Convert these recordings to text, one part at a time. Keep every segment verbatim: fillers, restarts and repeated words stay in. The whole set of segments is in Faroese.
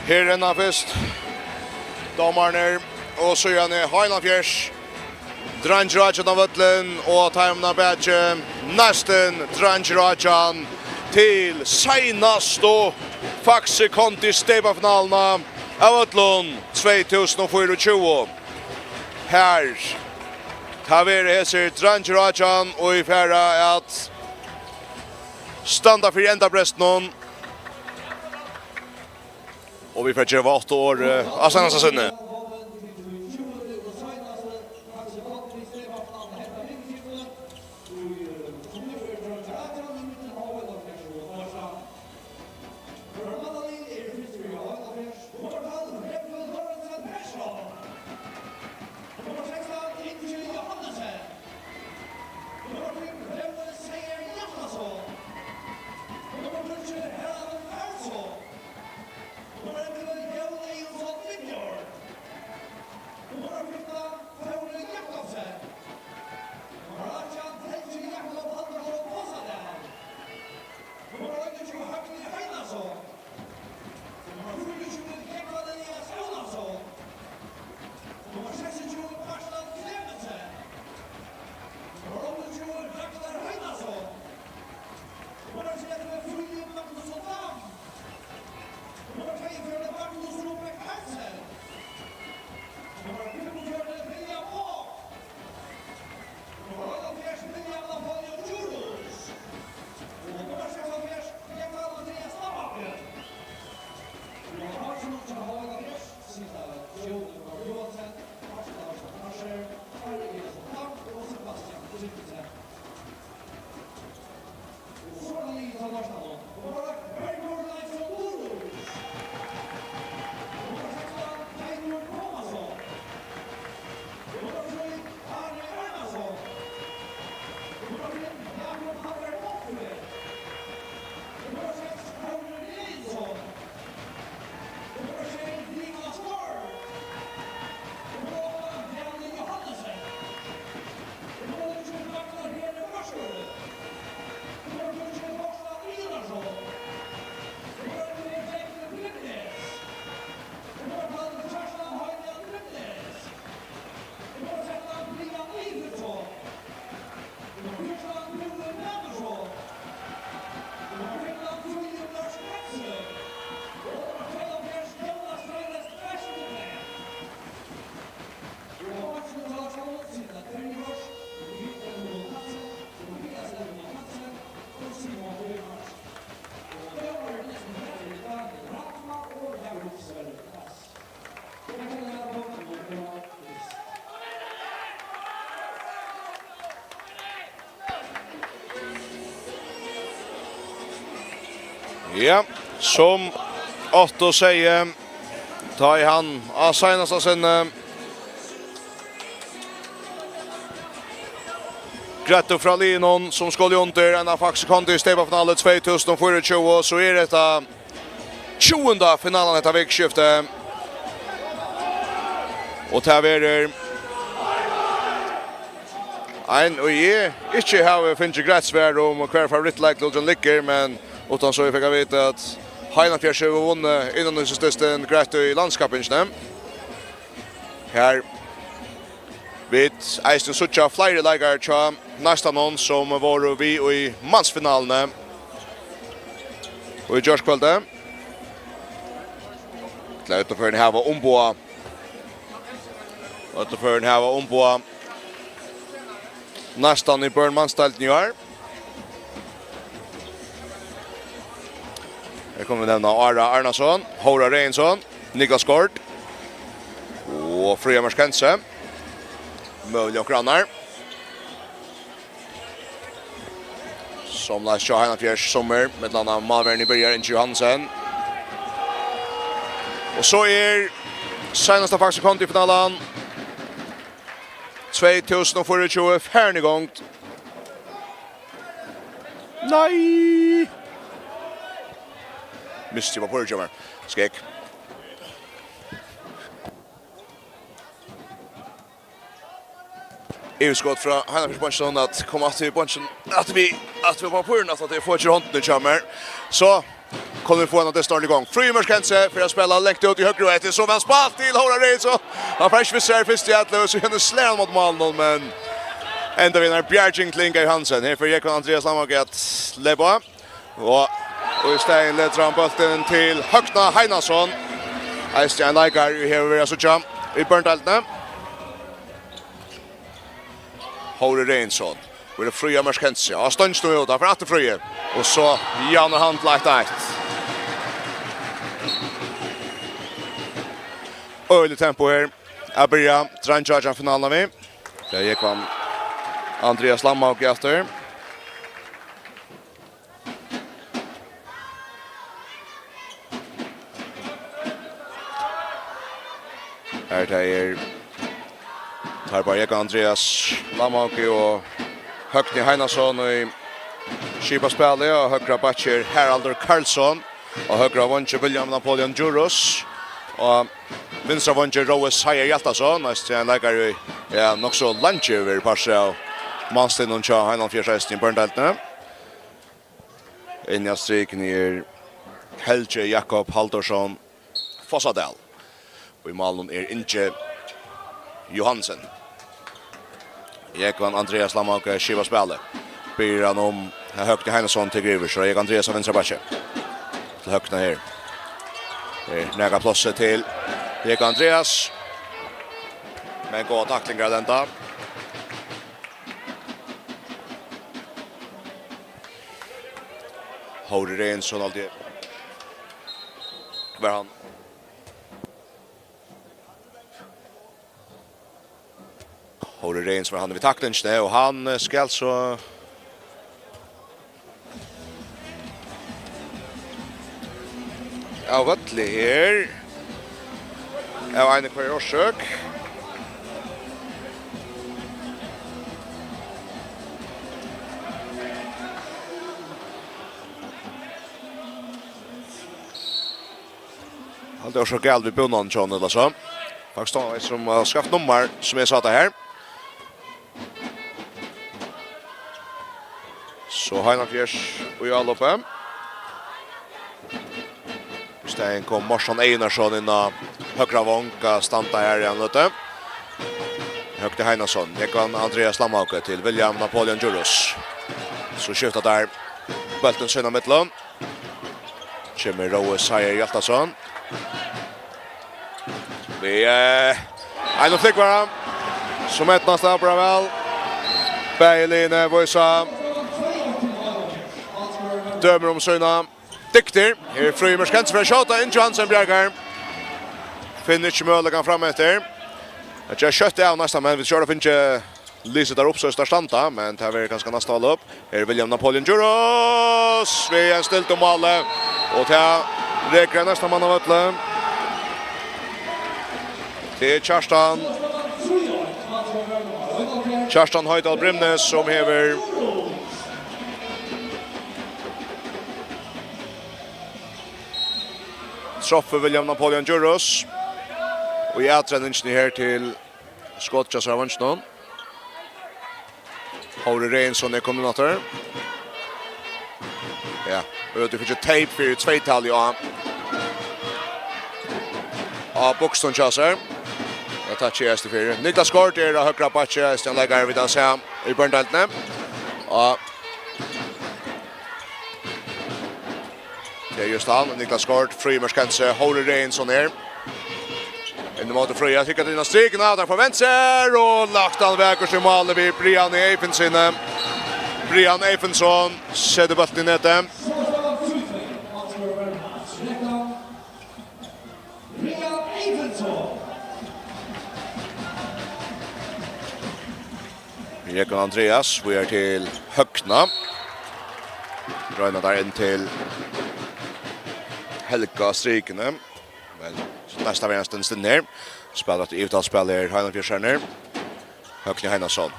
Her er hann fyrst. Dómararnir og síðani H einogfýrs. Dreingir átjan á vøllin og teimum á baki. Næstin Dreingir átjan til seinastu Faxe Kondi steypafinaluna av øllum tvey túsund og fýraogtjúgu. Her, tað verða hesir Dreingir átjan, og vit fara at standa fyri endabrestinum. Og vit fara at geva átta orð, eh, á seinasta sinni. Ja, sum Otto segði, tá ið hann á seinasta sinni greiddi frá liðunum, sum skulu undir eina Faxe Kondi steypafinalu tvey túsund og fýraogtjúgu, so er hetta tjúgunda finalan hetta vikuskiftið. Og tað verður ein, og eg ikki havi fingið greitt svar um, hvar favorittleikluturin liggur, men uttan so eg fekk at vita, at H einogfýrs hevur vunnið innanhýsisdystin greitt í landskappingini. Her vit eisini síggja fleiri leikarar hjá Neistanum, sum vóru við í mansfinaluni í gjárkvøldið. Til at uttanfyri hava umboðað, uttanfyri hava umboðað Neistan í Burn mansdeildini í ár. Her kunnu vit nevna Ára Arnason, Hóra Regensson, Niklas Gaard og Fríða Mørk Hentze. Møguliga onkur annar. Somuleiðis hjá H einogfýrs í summar, millum annað málverjin í byrjan, Ingi Johansen. Og so er seinasta Faxe Kondi-finalan tvey túsund og fýraogtjúgu farin í gongd. Nei! Misti pappírið hjá mær. Skegg. Yvirskot frá H einogfýrs beinki, at koma aftur við beinkin, at vit, at vit pappírini, at tey fáa ikki hondina hjá mær. So, Kunnu vit fáa hana dystin í gongd? Fríði Mørk Hentze fer at spæla langt út í høgru, og hetta er so væl spælt til Hóra Reynsson. Hann fær ikki við sær fyrst í ellivu, so hann slær hann móti málinum, men endar við eini bjarging til Inga Johansen. Her fer Jógvan Andreas Lamhauge at leypa á. Og, og í staðin letur hann bóltin til Høgna Heinason. Eisini ein leikari, ið hevur verið at síggja í Børn-deildini. Hóri Reynsson. Verður Fríða Mørk Hentze. Á stongina út, hann fer aftur Fríði. Og so javnar hann til eitt eitt. Øgiligt tempo her. At byrja dreingjaátjan-finaluna við. Tað er Jógvan Andreas Lamhauge aftur. Her tað er, tað er bara Jógvan Andreas Lamhauge og Høgni Heinason, ið skipa spælið, og høgra bakki er Haraldur Karlsson, og høgra vongi William Napoleon Djurhuus, og vinstra vongi Rói Seier Hjaltason, eisini ein leikari, ið, ja, nokk so leingi hevur verið partur av mansliðnum hjá Heinansfjørð sekstan í Børn-deildini. Inni á strikuni er Helgi Jakob Halldórsson Fossadal. Og í málinum er Ingi Johansen. Jógvan Andreas Lamhauge skipar spælið. Biður hann um, har Høgni Heinason tekur yvir, so Jógvan Andreas á vinstra bakki. Til Høgna her. Her er nakað pláss til Jógvan Andreas. Men góðar taklingar at enda. Hóri Reynsson, altíð. Var hann. Hóri Reynsson var hann við taklingini, og hann, eh, skal so av vølli her. Av eini hvørjari orsøk. Alt er so galið við búnaðin hjá honum, ella so. Faktiskt, hann var sum, eh, skaft nummar, sum eg sá tað her. So Heinansfjørður í áloppi. Í staðin kom Morten Einarsson inn á høgra vong, at standa her í ein løtu. Høgni Heinason, Jógvan Andreas Lamhauge til William Napoleon Djurhuus. So skifta teir bóltin sín á millum. Kemur Rói Seier Hjaltason. Við, eh, einum flúgvara, sum eydnast tað bara væl. Bæði liðini vísa dømir um sínar dygdir. Her er Fríði Mørk Hentze fyri at skjóta, Ingi Johansen bjargar. Finnur ikki møguleikan fram eftir. Tað ger skjótt av næstan, men vit sjá, at finna lisið teir upp, so teir standa, men tað verður kanska næsta álop. Her er William Napoleon Djurhuus við ein stilt um málið, og tað rekur ein næsta mann av vølli. Tað er Kjartan, Kjartan Hoydal Brimnes, sum hevur truffið William Napoleon Djurhuus, og í atrenningini her til skot hjá sær á vonginum. Hóri Reynsson er komin inn aftur. Ja, og vit fáa teip fyri tveytalið á, á buksunum hjá sær. Ja, takk, kjærasti, fyri. Niklas Gaard er á høgra bakki, er ein leikari vit hava sæð í Børn-deildini. Og tað er júst hann, Niklas Gaard, Fríði Mørk Hentze, Hóri Reynsson her. Inn móti Fríða, hyggur inn á strikuna, teir fáa vent sær, og lagt hann vakurt í málið við Brian Eyfinsen. Brian Eyfinsen setir bóltin í netið. Jógvan Andreas, víðari til Høgna. Royna teir inn til Helga á strikuni. Men næsta verðan stundin her. Spælir eftir yvirtalsspæl her, Heinansfjørður. Høgni Heinason.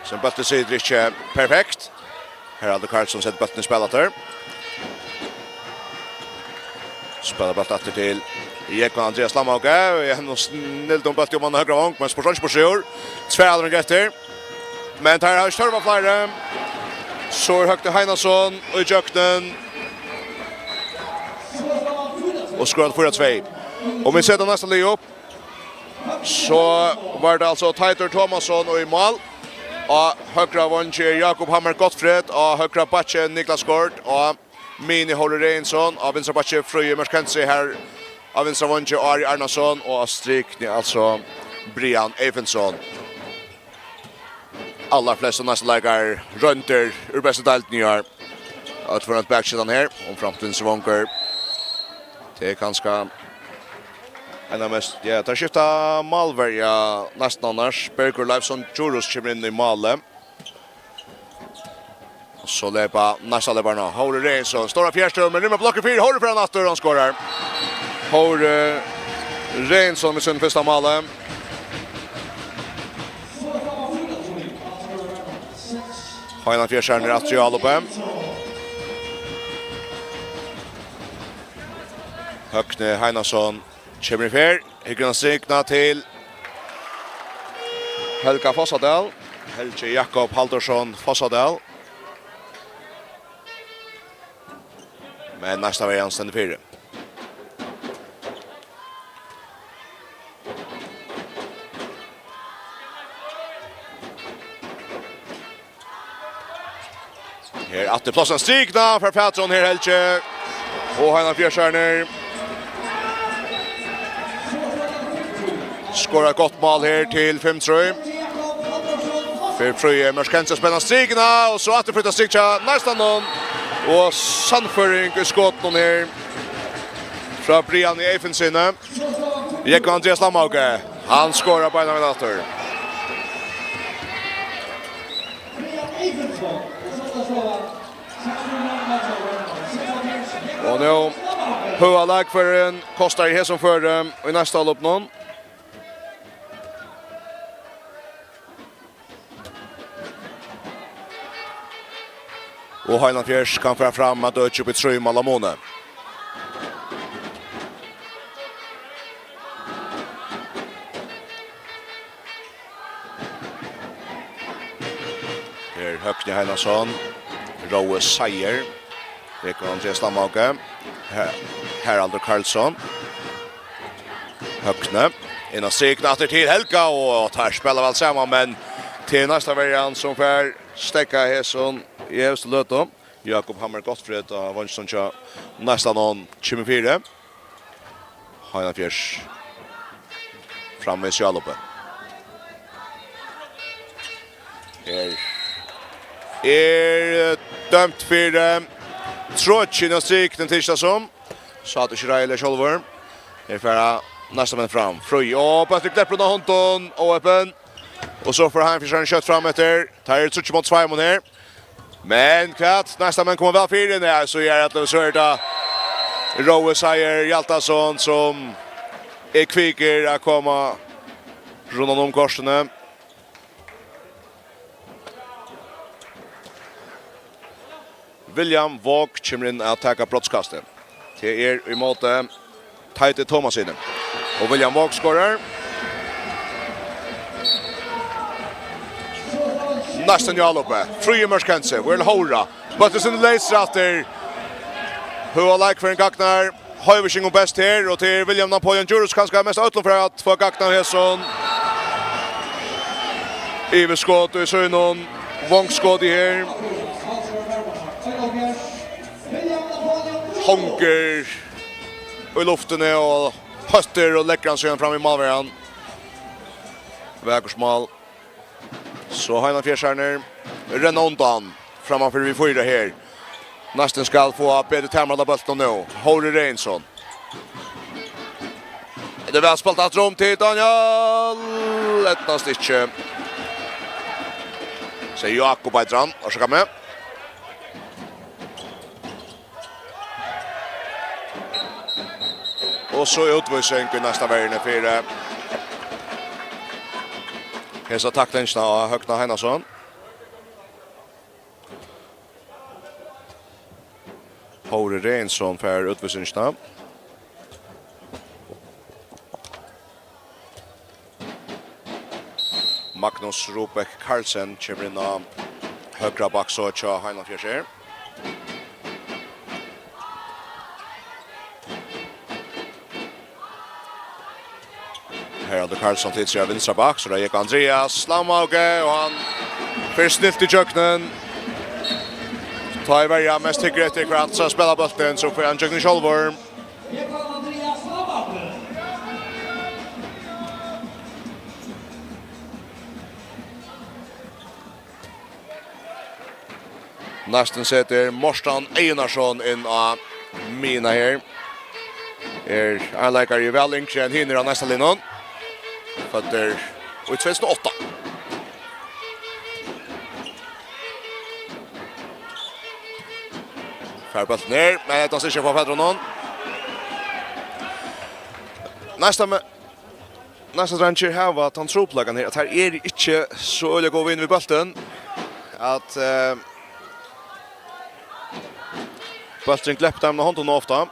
Sum bólturin situr ikki perfekt. Haraldur Karlsson setir bóltin í spæl aftur. Spælir bólt aftur til Jógvan Andreas Lamhauge. Og hann snildar um bóltin um hann á høgra vong, men spælir ikki burtur úr. Tvær aðrar eftir. Men teir hava ikki tørv á fleiri. So er Høgni Heinason í gjøgnum. og skorar fýra tvey. Og vit seta næsta lið upp. So var tað altso Teitur Tómasson í mál. Á høgra vongi er Jakob Hammer Gottfred, á høgra bakki Niklas Gaard, á miðjuni Hóri Regensson, á vinstra bakki Fríði Mørkense, her á vinstra vongi Ari Arnason og á strikuni altso Brian Eyfindsson. Allar flestu næstu leikar royndir úr bestu deildini í ár. Øll fornøgd bakskiftan her, umframt vinstri vongur. Tað er kanska ein av mest, ja, teir skifta málverja næstan annars. Bergur Leifsson Djurhuus kemur inn í málið. Og so leypa næsta leypararnar. Hóri Regensson, stóra fjarstøðu, men rúmar blokkir fyri. Hóri fer hann aftur, hann skorar. Hóri Regensson við sínum fyrsta máli. Heiðan Fjerskjær er aftur í álopið. Høgni Heinason kemur í ferð. Hyggur hann strikuna til Helga Fossadal. Helgi Jakob Halldórsson Fossadal. Men næsta verjan stendur fyri. Her aftur pláss, hann strikuna, fær fatur á her, Helgi. Og Heiðan Fjerskjær skorar eitt gott mál her til fimm trý. Fer Fríði Mørkense, spennandi strikuna, og so aftur flytt strik hjá næstan hon. Og sannføring í skotunum her frá Brian Eyfindssyni. Jógvan Andreas Lamhauge, hann skorar beinanvegin aftur. Og nú høga leikferðin kostar í hesum føri í næsta álopinum. Og Heiðan Fjers kann fara fram at økja upp í trý mála muni. Her Høgni Heinason, Rói Seier, Jógvan Andreas Lamhauge, Her-, Haraldur Karlsson. Høgni, inn á strikuna aftur til Helga, og teir spæla væl saman, men til næsta verjan sum fær steðgað hesum í evstu løtu. Jakob Hammer Gottfred á vongdinum hjá næstan hon kemur fyri. Heiðan Fjers framvegis í álopið. Her er dømt fyri, eh, tráki inn á strikuna, tykist tað sum. Sá tað ikki reiðiliga sjálvur. Her fara næstu menn fram. Fríði, og bólturin gleppur undan hondum, óheppin. Og so fær Heiðan Fjers skjótt fram eftir. Teir eru tríggir móti tveimum her. Men hvat? Næsta menn koma væl fyri. Nei, so er tað, so er tað Rói Seier Hjaltason sum er kvikur at koma rundan um kortini. William Våg kemur inn at taka brotskastið. Tað er ímóti Teitur Tómassyni. Og William Våg skorar. Næstan í álopið. Fríði Mørkense, Will Hóra. Bólturin leysur aftur. Høga leikferðin gagnar Hoyvíkingum best her, og til William Napoleon Djurhuus kanska mest av øllum fyri at fáa gagn av hesum. Yvirskot í sínum, vongskot í her. Hongur í luftini og hóttir og leggur hann síðan fram í málverjan. Vakurt mál. So Heiðan Fjersarnir renna undan frammanfyri við fýra her. Næstin skal fáa betri tamar á bóltin nú. Hóri Regnsson. Tað er væl spælt aftur um til Daniel. Eydnast ikki. Sær Jakob eitur hann. Orsaka meg. Og so útvísing í næsta verjuni fyri, eh, hesa taklingina av Høgna Heinason. Hóri Regnsson fær útvísingina. Magnus Rubek Karlsen kemur inn á høgra baksíðu hjá Heiðan Fjers her. Haraldur Karlsson til seg av vinstra bak, so er tað Jeppe Andreas Lamhauge, og hann fer snilt ígjøgnum. Tá ið verjan mest hyggur eftir, hvar hann skal spæla bóltin, so fer hann ígjøgnum sjálvur. Næstan setur Mortan Einarsson inn á miðjuna her. Er ein leikari væl yngri enn hinir á næsta liðnum. Føddur í tvey túsund og átta. Fær bóltin her, men tað er ikki at fáa fatur á honum. Næsta me-, Næsta dreingir hava tann trupulleikan her, at teir eru ikki so øgiliga góðir við bóltin, at, eh, bólturin gleppar teimum á hondina ofta.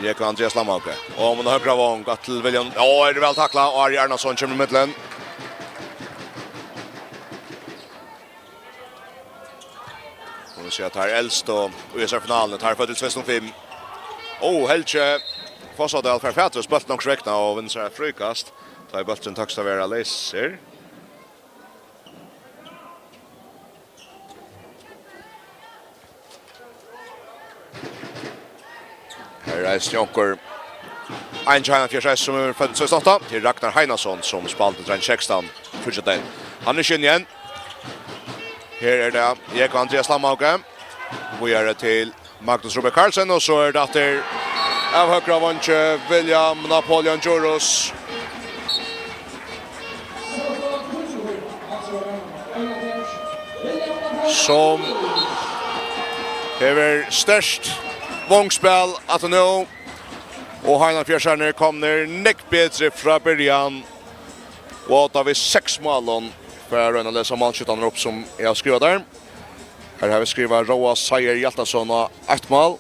Jeppe Andreas Lamhauge. Og um hann høgra vong, at til William. Ó, er væl taklað, og Ari Arnason kemur í millum. Og vit síggja, at teir elstu í hesari finaluni, teir eru føddir í tvey túsund og fimm. Ó, Helgi Fossadal fær fatur á bóltin onkursvegna og vinnur sær eitt fríkast. Tá ið bólturin tókst at vera leysur. Her er eisini onkur ein hjá Heinagerði sum er føddur í tvey túsund og átta. Tað er Ragnar Heinason, sum spældi dreingir sekstan fríggjadagin. Hann er ikki inn enn. Her er tað Jeppe Andreas Lamhauge. Víðari til Magnus Rubin Karlsen, og so er tað aftur av høgra vongi William Napoleon Djurhuus, sum hevur sterkt vongspæl aftur nú, og Heinafjørðarnir komnir nógv betri frá byrjan, og tá við seks málum, fari eg at royna at lesa málskjúttararnar upp, sum eg havi skrivað har. Her havi eg skrivað Róa Seier Hjaltason á eitt mál,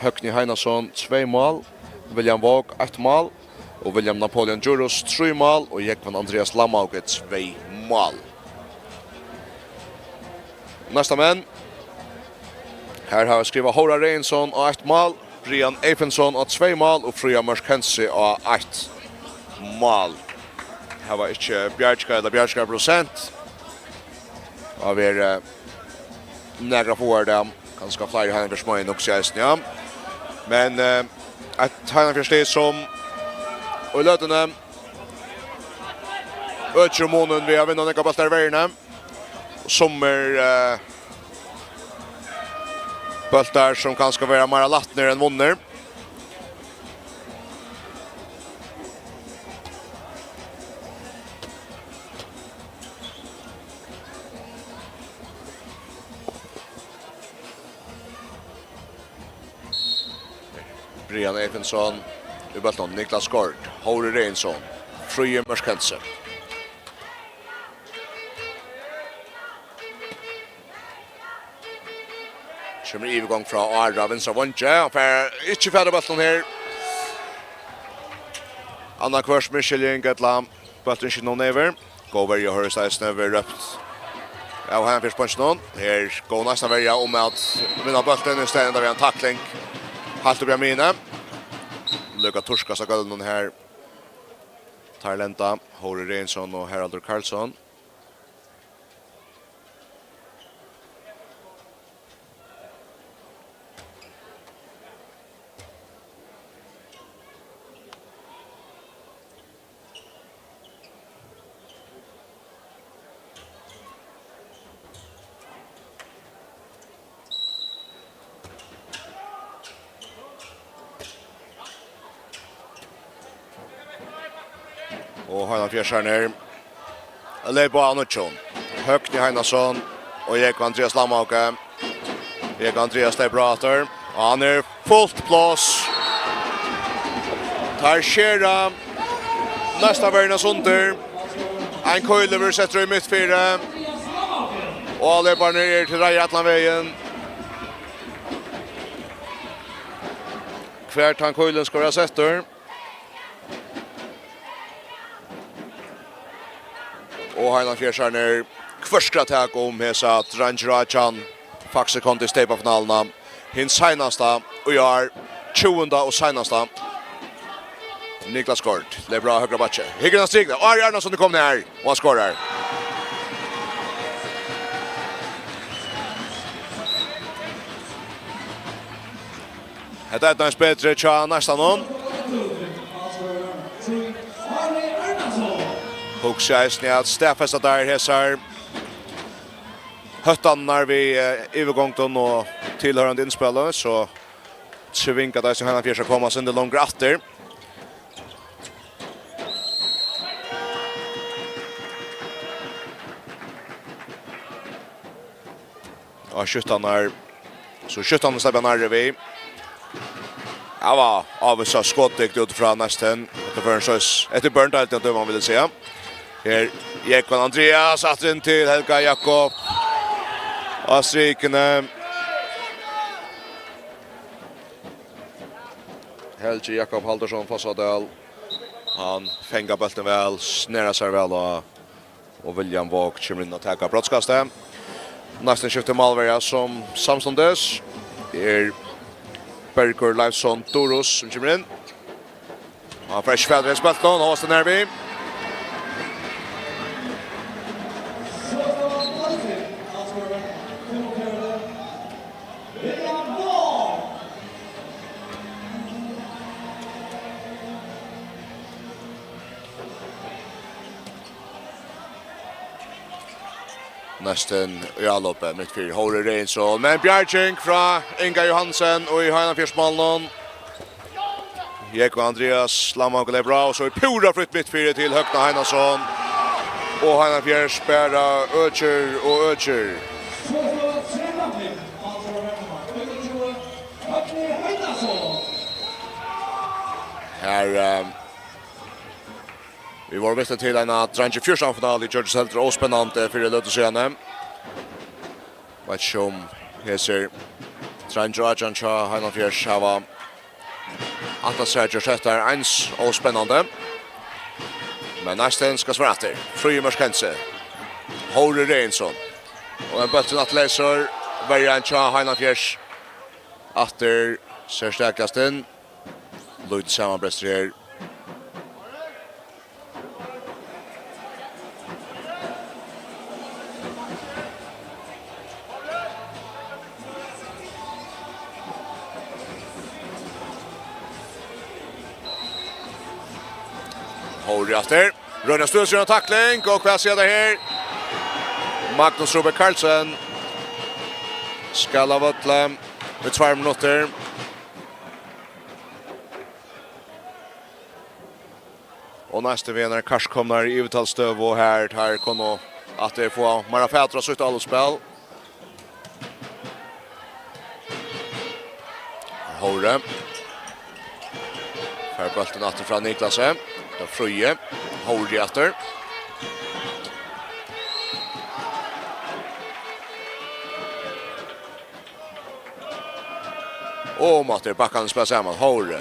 Høgni Heinason tvey mál, William Våg eitt mál, og William Napoleon Djurhuus trý mál, og Jógvan Andreas Lamhauge tvey mál. Næsta menn. Her havi eg skrivað Hóra Regensson á eitt mál, Brian Eyfindsson á tvey mál og Fríða Mørk Hense á eitt mál. Her var ikki Bjarkar ella Bjarkar prosent. Har var, eh, nakrar fáar, tað kanska fleiri Heinafjarðarmegin, hugsi eg eisini, ja. Men, eh, eitt Heinafjarðarstig sum í løtuni økir um munin við at vinna nakrar bóltar í verðini. Summir, eh, bóltar sum kanska vera meira latnir enn vunnir. Brian Eyfindsson í bóltin, Niklas Gaard, Hóri Regensson, Fríði Mørk Hense. Kemur í yvirgongd frá Ara vinstra vongi. Hann fær ikki fatur á bóltin her. Annaðhvørt misskiljing, ella bólturin ikki nóg neyvur. Góð verja, hoyrist eisini, verður rópt av Heinafjarðarbeinkinum. Her góð næstan verja um at vinna bóltin, í staðin enda við ein takling heilt uppi á miðjuni. Líka turkast av gólvinum her. Teir lenda, Hóri Regensson og Haraldur Karlsson. Og Heinafjarðarnir leypa á nýggjum. Høgni Heinason og Jógvan Andreas Lamhauge. Jógvan Andreas leypur á aftur. Og hann er fult pláss. Teir skera næsta verðina sundur. Ein kúli verður settur í miðfyri. Og leypararnir eru til reiðar allan vegin. Hvar tann kúlin skal vera settur. Og Heinafjarðarnir hvørkra tak um hesa dreingir átjan Faxe Kondi steypafinaluna. Hin seinasta í ár. Tjúgunda og seinasta. Niklas Gaard, leypur á høgra bakki. Hyggur hann strikna. Ari Arnason er komin her, og hann skorar. Hetta eydnaðist betri hjá næstan. Hugsi eisini at staðfesta teir hesar hóttanirnar við, eh, yvirgongdum og tilhoyrandi innspæli, so tvinga teir seg Heinafjørð at koma seg longur aftur. Og skjúttan er, so skjúttan sleppur nærri við. Ja, var avvist av skotdyktig út frá næstan. Eftir førin so, eftir børndeildin, døma vil eg siga. Her Jógvan Andreas, aftur inn til Helga Jakob. Á strikuni. Helgi Jakob Halldórsson, Fossadal. Hann fangar bóltin væl, snerrar sær væl á, og William Våg kemur inn at taka brotskastið. Næstan skifti málverja sum samstundis er Bergur Leifsson Durus, sum kemur inn. Hann fær ikki fatur í bóltin, hóast er nær við. Næstan í álopið, mitt fyri Hóri Regnsson. Men bjarging frá Inga Johansen og í Heinafjørðsmálinum. Jógvan Andreas Lamhauge leypur á, og so er púra frítt mitt fyri til Høgna Heinason. Og Heinafjørð bara økir og økir. Her, eh, vit vóru vitni til eina dreingir fjúrtan finalu, gjørdist heldur óspennandi fyri løtu síðani. Veit ikki um hesir dreingir átjan hjá Heinafjørð hava ætlað sær at gjørt hetta eins óspennandi. Men næstan skal svara aftur. Fríði Mørk Hentze. Hóri Regnsson. Og ein bóltur aftur leysur. Verjan hjá Heinafjørð. Aftur serstakast inn. Lítil samanbrestur her. Hóri aftur. Royna at støða seg undan takling, og hvat sigur tað her? Magnus Rubek Karlsen skal av vølli í tveir minuttir. Og næstur við einari kærkomnari yvirtalsstøðu, og her, her kunnu aftur fáa meira fatur á sítt álopsspæl. Hóri. Fær bóltin aftur frá Niklasi. Tað er Fríði. Hóri aftur. Og um aftur bakkarnir spæla saman. Hóri.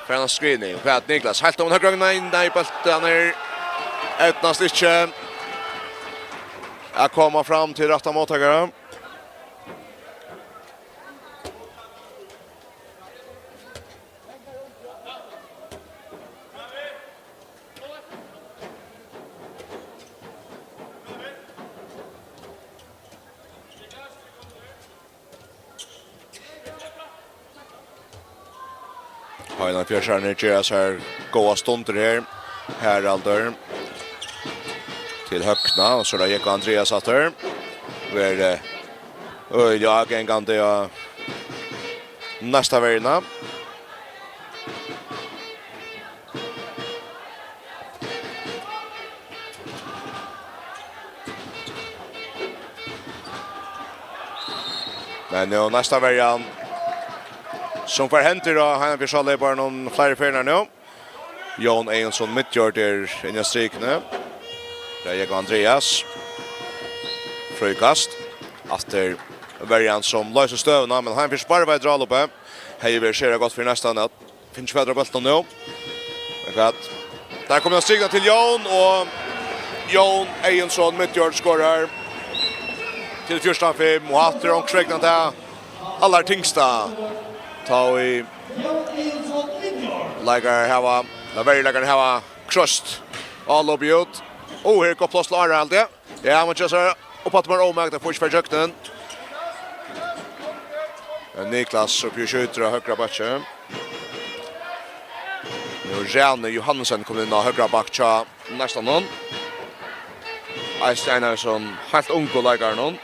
Fær eina skrivning. Hvat Niklas. Heilt um høgra, nei, nei, bóltin er, eydnast ikki at koma fram til rætta móttakara. Heinafjørðarnir gera sær góðar stundir her. Haraldur til Høgna, og so er tað Jógvan Andreas aftur. Verður, eh, øgiliga ágangandi á næsta verjuna. Men nú næsta verjan, sum fær hendur á Heinafjørðarleyparanum fleiri ferðir nú. Jón Eyðunsson Midjord er inni á strikuni. Tað er Jógvan Andreas. Fríkast. Aftur verjan sum loysir støðuna, men Heinafjørður sparvar í drálopið. Hevði verið sera gott fyri næstan at fingið fatur á bóltinum nú. Men hvat? Tað er komið á strikuna til Jón, og Jón Eyðunsson Midjord skorar til fjúrtan fimm, og aftur onkra vegna tað allartyngsta. Tá ið leikarar hava, nei, verjuleikararnir hava krossað álopið út. Og her er gott pláss til Ara, haldi eg. Ja, hann kemur sær upp aftur, men ómøguligt at fáa, ikki fær gjøgnum. Men Niklas uppi og skjýtur av høgra bakki. Nú er Rani Johansen komin inn á høgra bakk hjá Neistanum. Eisini ein av hesum heilt ungu leikarunum,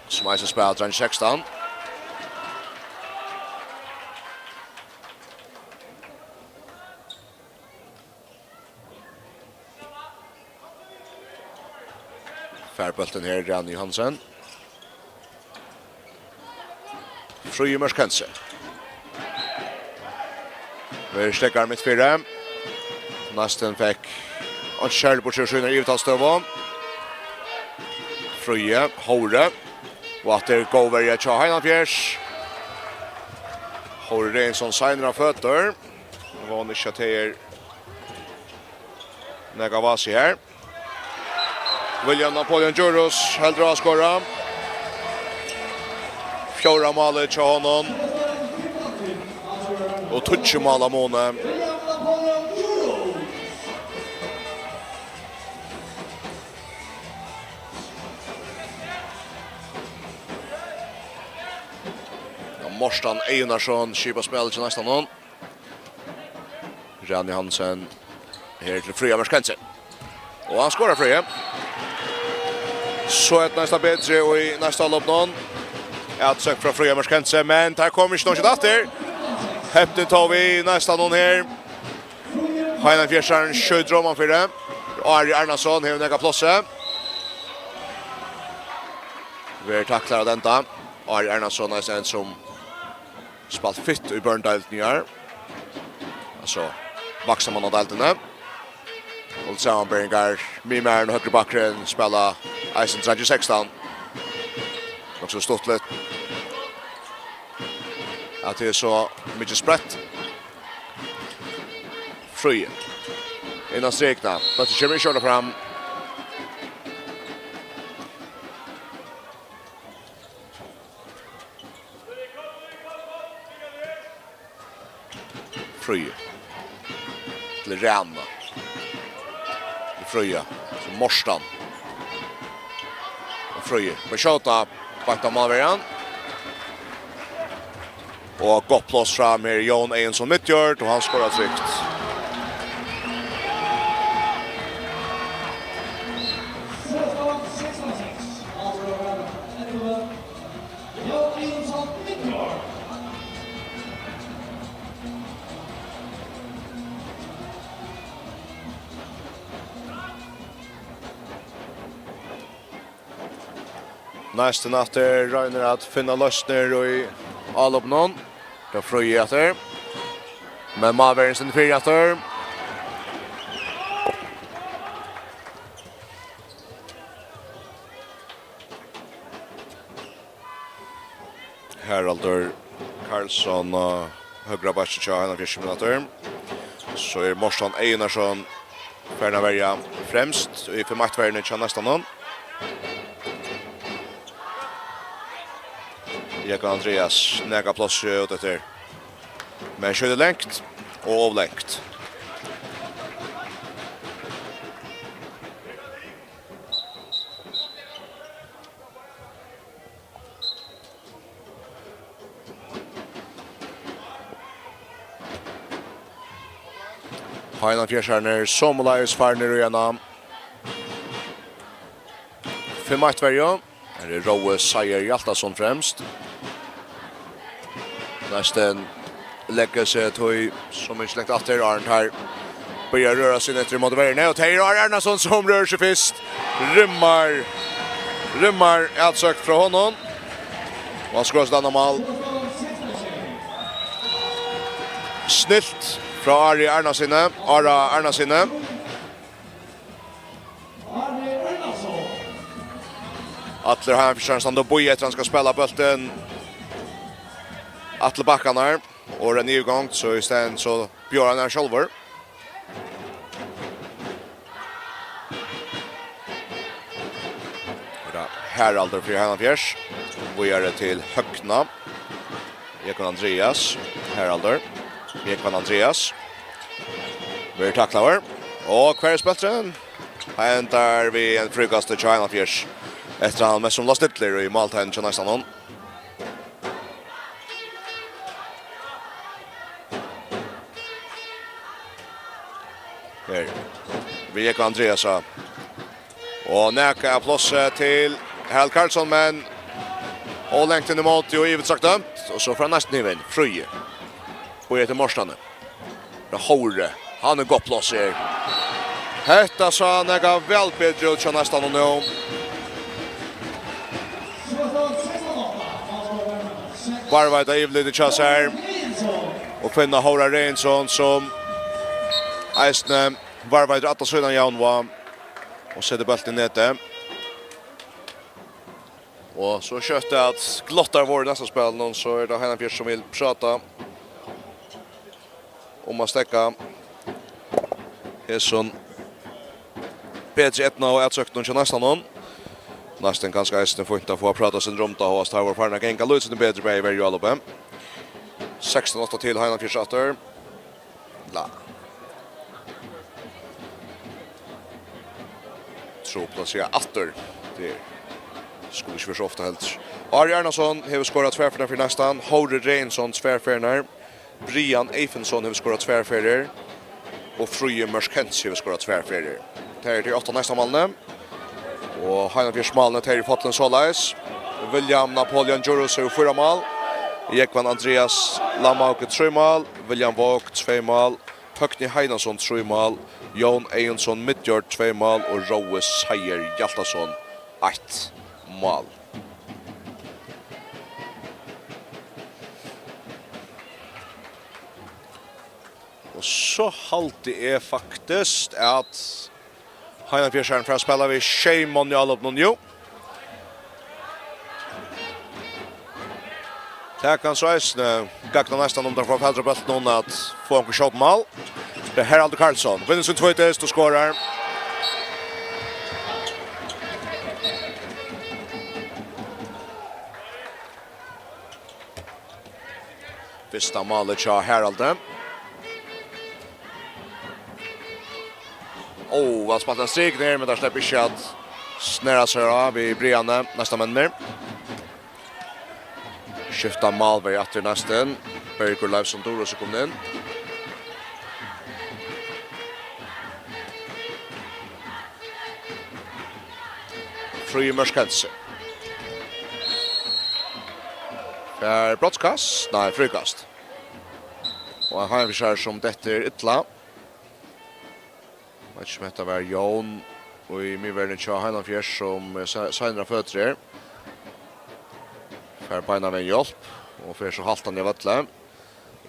sum eisini spælir dreingir sekstan. Fær bóltin her, Rani Johansen. Fríði Mørkense. Verður steðgað mitt fyri. Neisti fekk einki serligt burtur úr sínari yvirtalsstøðu. Fríði, Hóri. Og aftur góð verja hjá Heinafjørð. Hóri Regnsson seinur á føtur. Vóni ikki at tað er nakað vasi her. William Napoleon Djurhuus heldur á at skora. Fjórða málið hjá honum. Og tíggju mál á muni. Ja, Mortan Einarsson skipar spælið til Neistanum. Rani Hansen her til Fríða Mørkense. Og hann skorar, Fríði. So er tað næstan betri í næsta álopinum. Atsøk frá Fríða Mørkense, men tað kom ikki nokk aftur. Hepnir tá við Neistanum her. Heinafjørðarin skjýtur oman fyri. Ari Arnason hevur nakað pláss. Verður taklaður at enda. Ari Arnason er ein sum spælt fitt í børnedeildini í ár. Altso, vaksinmannadeildini. Og til samanberingar, miðmaðurin og høgri bakkurin spæla eisini dreingir sekstan. Nokk so stuttligt at tað er so mikið spreitt. Fríði. Innan strikna. Bólturin kemur ikki ordiliga fram. Fríði. Til Rana. Til Fríða. Til Mortan. Og Fríði. Fær skjóta beint á málverjan. Og gott pláss fram her, Jón Egilsson Midtjord, og hann skorar trygt. Neistin aftur roynir at finna loysnir í álopinum. Tað er Fríði aftur. Men málverjin stendur fyri aftur. Haraldur Karlsson á høgra bakki hjá Heinafjørð aftur. So er Mortan Einarsson farin at verja fremst í fimm eitt verjuni hjá Neistanum. Jógvan Andreas, nakað pláss út eftir. Men skjýtur langt og ov langt. Heinafjørðarnir somuleiðis farnir í eina fimm eitt verju. Her er Rói Seier Hjaltason fremst. Neistin leggur seg tí so ikki langt aftur. Arnt her byrjar at røra seg eftir móti verjuni, og tað er Ari Arnason sum rørir seg fyrst. Rimmar, rimmar atsøkt frá honum. Og hann skorar sítt annað mál. Snilt frá Ari Arnasini, Ara Arnasini. Allir Heinafjørðarnir standa og bíða eftir, hann skal spæla bóltin. Atli Bakkan her, og er ein yvirgongd, so í staðin so bjóðar hann her sjálvur. Hetta Haraldur fyri Heinafjørð. Víðari til Høgna. Jógvan Andreas. Haraldur. Jógvan Andreas. Verður taklaður. Og hvar er spælturin? Hann endar við ein fríkast hjá Heinafjørð. Eftir hann mest sum lá stillur í málteigin hjá næstan hon. Her. Við Jógvan Andreas. Og nakað av plássi til Harald Karlsson, men og langt inn í móti og yvirstrakt dømt. Og so fær hann næstan yvir. Fríði. Og eftir Morstani. Tað er Hóri. Hann er gott pláss her. Hetta sá nakað væl betri út hjá næstan og nú. Varðveita yvirlitið hjá sær. Og finna Hóra Regensson, sum eisini varðveitir alla sína javnvág og setir bóltin í netið. Og so skjótt at glottar vóru í næsta spælinum, so er tað Heinafjørð, sum vil práta um at steðga hesum betri eydnaðu atsóknum hjá næstan hon. Næstan kanska eisini fínt at fáa prátað seg rundt á, hóast teir vóru farin at ganga lítið betri, bæði verju og álopið. Sekstan átta til Heinafjørð aftur. La. Trupult at siga aftur. Tað skuldi ikki verið so ofta heldur. Ari Arnason hevur skorað tvær ferðir fyri næstan. Hóri Regensson tvær ferðir. Brian Eyfindsson hevur skorað tvær ferðir. Og Fríði Mørk Hentz hevur skorað tvær ferðir. Tað eru tey átta næstu málini. Og Heinafjørðsmálini, tey eru fallin soleiðis. William Napoleon Djurhuus hevur fýra mál. Jógvan Andreas Lamhauge, trý mál. William Våg, tvey mál. Høgni Heinason, trý mál. Jón Eyðunsson Midjord, tvey mál. Og Rói Seier Hjaltason, eitt mál. Og so haldi eg faktiskt, at Heinafjørðarin fer at spæla við sjey mann í álopinum, jú. Tað kann so eisini gagna næstan, um teir fáa fatur á bóltinum, at fáa onkur skjót mál. Tað er Haraldur Karlsson. Vinnur sín tvídist og skorar. Fyrsta málið hjá Haraldi. Ó, væl spælt, ein strik niður, men teir sleppa ikki at snara sær á við Brian, næstu menninir. Skifta málverji aftur næstan. Bergur Leifsson Durhuus er komin inn. Fríði Mørk Hentz. Fær brotskast? Nei, fríkast. Og ein Heinafjørðari sum dettur illa. Veit ikki, um hetta var Jón í miðverðini hjá Heinafjørð, sum, eh, se-, seinur á føtur er. Fær beinanvegin hjálp og fer so haltandi av vølli.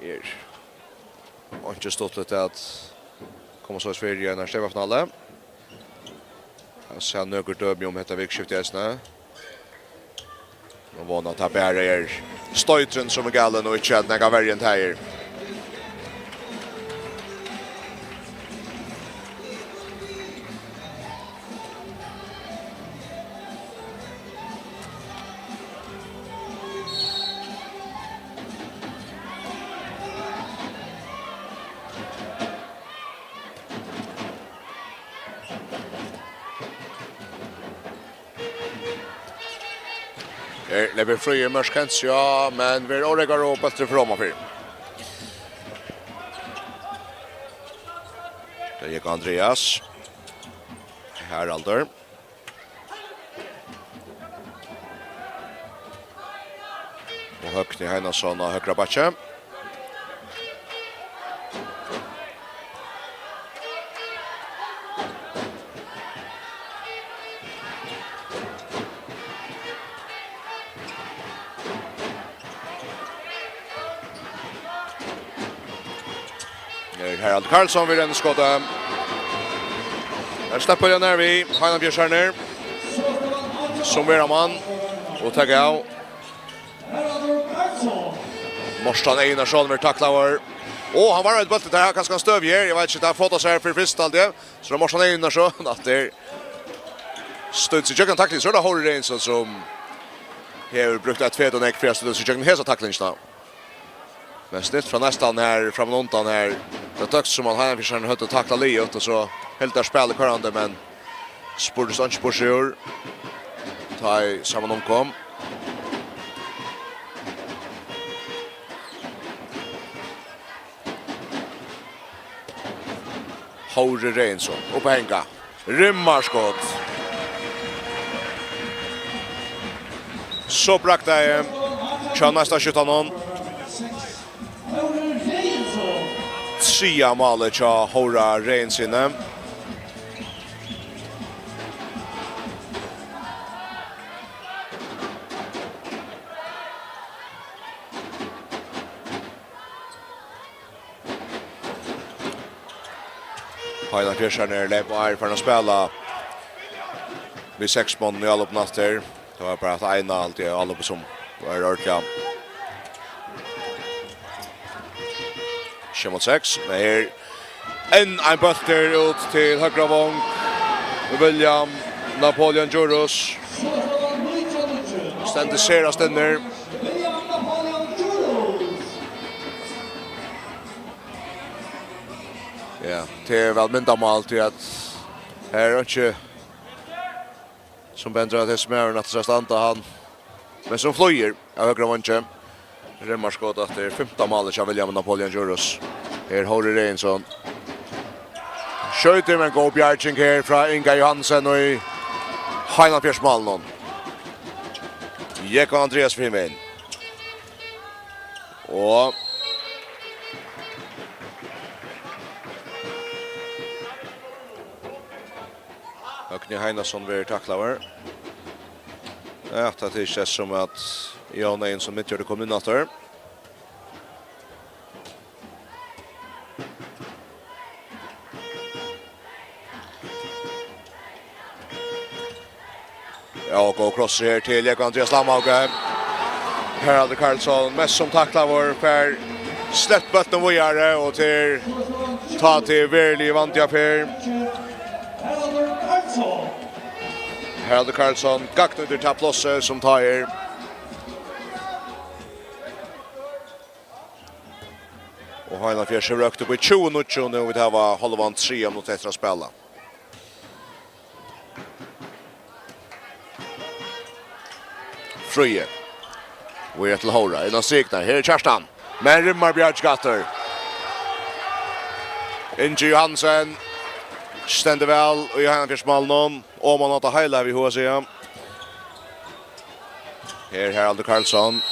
Er einki stuttligt at koma soleiðis fyri í einari steypafinale. Eg sá nøkur dømi um hetta vikuskiftið eisini. Men vona, at tað bara er stoyturin, sum er galin, og ikki at nakað verri enn tað er. Her leipur Fríði Mørk Hentz, ja, men verður órógvaður og bólturin fer omanfyri. Tað gekk Andreas. Haraldur. Og Høgni Heinason á høgra bakki. Her er Harald Karlsson við renniskoti. Her sleppur hann nær við Heinafjørðararnar, sum vera mann og taka av. Mortan Einarsson verður taklaður. Og hann var eitt bóltið her, kanska hann støv her. Eg veit ikki, tað fóta sær fyri fyrst, alt det. So er Mortan Einarsson aftur. Støtt seg gjøgn takling, so er tað Hóri Regensen sum hevur brúkt eitt fet og nógv fyri at støtta seg gjøgn hesa taklingina. Men snilt frá næstan her, framman undan her. Tað tóktist sum at Heinafjørðingarnir høvdu taklað liðugt, og so helt tað spælið koyrandi, men spurdi seg ikki burtur úr. Tá í saman umkom. Hóri Reginsson, upp at hanga. Rimmarskot. So braktaði hjá næsta skjúttanum. Triðja málið hjá Hóra Reginssyni. Heinafjørðingarnir leypa á, eru farin at spæla við seks monnum í álopinum aftur. Tað var bara eitt eina, alt í álopið sum var ordiliga. Sjey mot seks, men her enn ein bóltur út til høgra vong. William Napoleon Djurhuus. Stendur sera stinnur. Ja, tað er væl myndamál, tí at her er einki sum bendir at hesin maðurin aftur sær standa, hann, men sum flýgur av høgra vongi. Rimmarskot aftur, fimta málið hjá William Napoleon Djurhuus. Her Hóri Reginsson. Skjýtur, men góð bjarging her frá Inga Johansen í Heinafjørðsmálinum. Jógvan Andreas við hin vegin. Og Høgni Heinason verður taklaður. Ja, tað er ikki sum at Jón Egilson midtgjørdi kom inn aftur. Ja, og góð krossur her til Jógvan Andreas Lamhauge. Haraldur Karlsson, mest sum taklaður, fær sleppt bóltin víðari, og til, tá til veruliga vandi her. Haraldur Karlsson, gagnýtir tað plássið sum tá er. Og Heinafjørður hevur røkt upp í tjúgu níggju, og nú vit hava hálvan triðja minutt eftir at spæla. Fríði. Og er til Hóra. Innan striknar. Her er Kjartan. Men rimmar Bjarki aftur. Ingi Johansen. Stendur væl í Heinafjørðsmálinum. Og man átta heila við H S E. Her Haraldur Karlsson.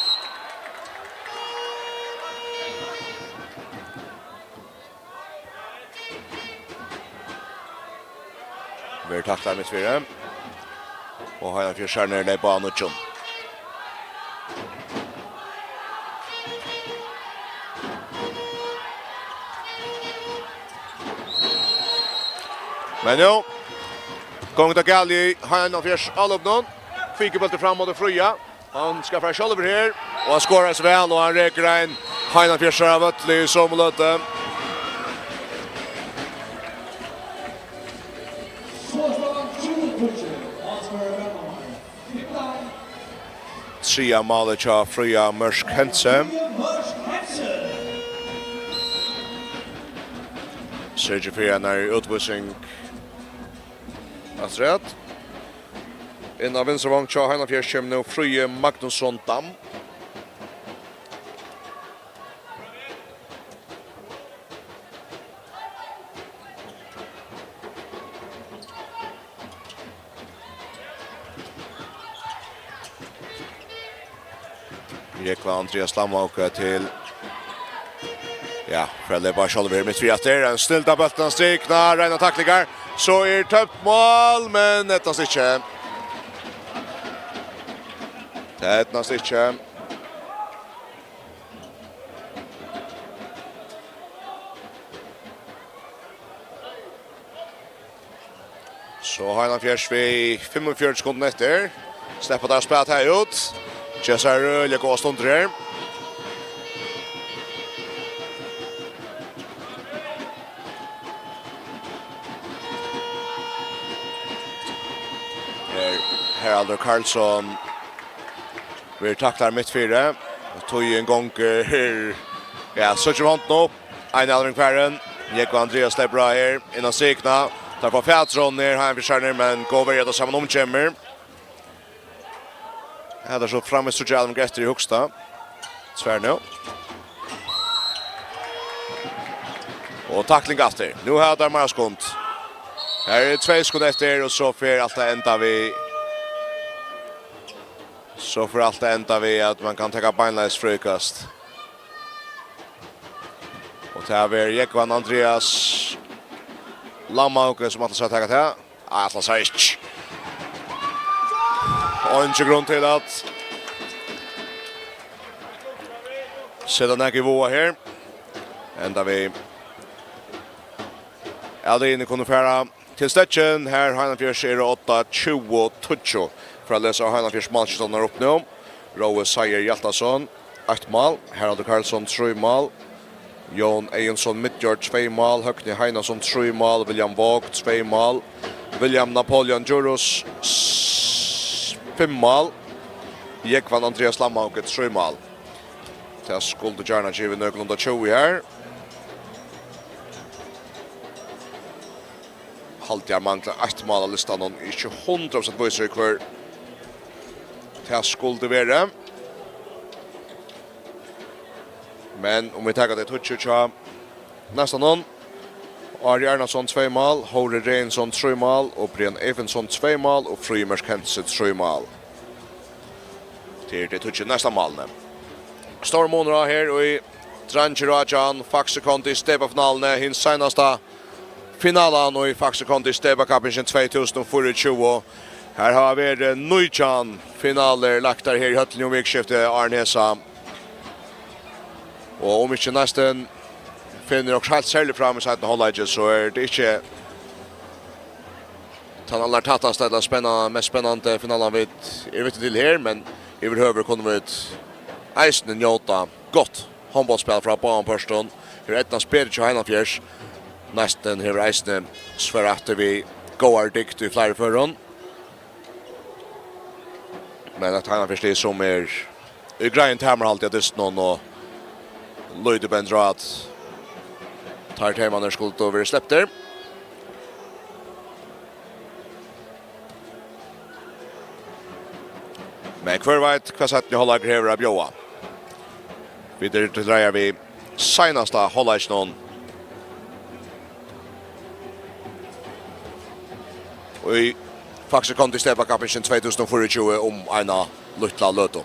Verður taklað mitt fyri. Og Heinafjørður sær nær leypa á nýggjum. Men jú, gongur tað galið í Heinafjørðs álopinum. Kvikur bóltur fram móti Fríða. Hann skal fara sjálvur her, og hann skorar seg væl, og hann rekur ein Heinafjørðsara vøll í somu løtu. Triðja málið hjá Fríða Mørk Hense. Sergio Fríðarnar í útvísing. Afturat. Inn á vinstru vong hjá Heinafjørð kemur nú Fríði Magnusson Dam. Jógvan Andreas Lamhauge til, ja, fer at leypa sjálvur her mitt fyri aftur. Ein snilda bóltin, hann striknar, reinar taklingar. So er tømt mál, men eydnast ikki. Tað eydnast ikki. So Heinafjørður við fimmogfjøruti sekundum eftir. Sleppa teir at spæla tað út. Gera sær øgiliga góðar stundir her. Aldur Karlsson verður taklaður mitt fyri. Tíðin gongur. Ja, so kemur hondin upp. Ein alving farin. Jógvan Andreas sleppur á her. Inn á strikuna. Teir fáa fatur á honum her, Heiðan Fischer, men góð verja tá saman um kemur. Her er so framvegis tríggjar alvingar eftir í Hugstad. Tvær nú. Og takling aftur. Nú hava teir meira skund. Her eru tvey skund eftir, og so fer alt at enda við, so fer alt at enda við, at man kann taka beinleiðis fríkast. Og tað verður Jógvan Andreas Lamhauge, sum ætlar sær at taka tað. Ætlar sær ikki. Og eingin grund til at seta nakað í váða her. Enda við at liðini kunnu fara til steðgin. Her Heiðan Fjørs eru átta tjúgu tíggju. Fyri at lesa Heiðan Fjørs málskiftarnar upp nú. Rói Seier Hjaltason, eitt mál. Haraldur Karlsson, trý mál. Jón Eyðunsson Midjord, tvey mál. Høgni Heinason, trý mál. William Våg, tvey mál. William Napoleon Djurhuus, s-, fimm mál. Jógvan Andreas Lamhauge, trý mál. Tað skuldi gjarna givið nøkulunda tjúgu her. Haldi, eg mangli eitt mál á listanum. Eg eri ikki hundrað prosent vísur í, hvør tað skuldi verið. Men um vit taka tey tíggju hjá næstan, Ari Arnason, tvey mál, Hóri Regensson, trý mál, og Brian Eyfindsson, tvey mál, og Fríði Mørk Hentze, trý mál. Tað eru tey tíggju næstu málini. Stórur munur á her í Dreingir átjan, Faxe Kondi í steypafinaluni, hin seinasta finalan í Faxe Kondi í steypakappingini tvey túsund og fýraogtjúgu. Her hava verið nítjan finalur lagdar her í høllini um vikuskiftið, áðrenn hesa. Og um ikki næstin finnur okkurt heilt serligt fram í seinna hálvleiki, so er tað ikki tann allar tættasta ella spenna-, mest spennandi finalan, vit eru vitni til her, men yvirhøvur kunnu vit eisini njóta gott hondbóltsspæl frá báðum pørtum. Her eydnaðist betur hjá Heiðan Fjørs. Næstin hevur eisini svarað aftur við góðari dygd í fleiri førum. Men eitt Heiðan Fjørs lið sum er í greiðum tamarhaldi av dystinum, og lítið bendir á, at teir teymarnir skuldu verið sleptir. Men hvør veit, hvat seinni hálvleikur hevur at bjóða. Vit eru til reiðar við seinasta hálvleikinum í Faxe Kondi steypakappingini tvey túsund og fýraogtjúgu um eina lítla løtu.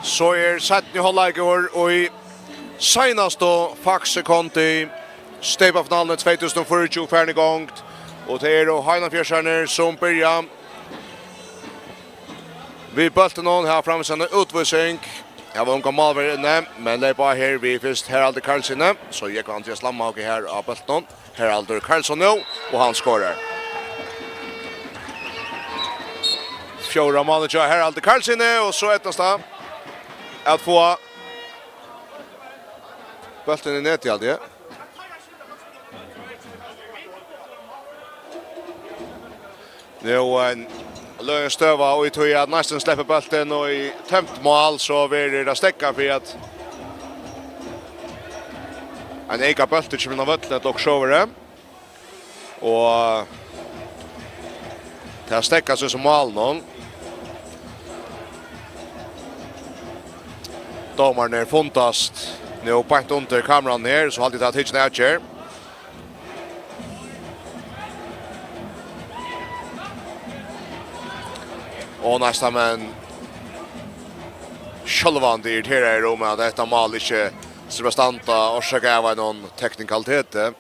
So er seinni hálvleikur í seinastu faktsekundi í steypafinaluni tvey túsund og fýraogtjúgu farin í gongd, og tað eru Heinafjørðsarnir, sum byrja við bóltinum. Her framvegis ein útvísing. Her var ongan málverjara inni, men leyp á her við fyrst Haraldi Karlssyni, so gekk Andrias Lamhauge her á bóltinum. Haraldur Karlsson nú, og hann skorar. Fjórða málið hjá Haraldi Karlssyni, og so eydnast tað at fáa bóltin í netið, haldi eg. Nú ein løgin støða, og í tí at næstan sleppur bóltin og í tómt mál, so verður tað steðgað fyri at ein eyka bóltur kemur inn á vøllin, ella okkurt sovorðið. Og tað steðgar so sum mál nú. Dómararnir fundast nú beint undir kameran her, so haldi eg tað er tikin avgerð. Og næsta, men sjálvandi irriteraður um at hetta mál ikki sleppur at standa, orsakað av einum teknikaliteti.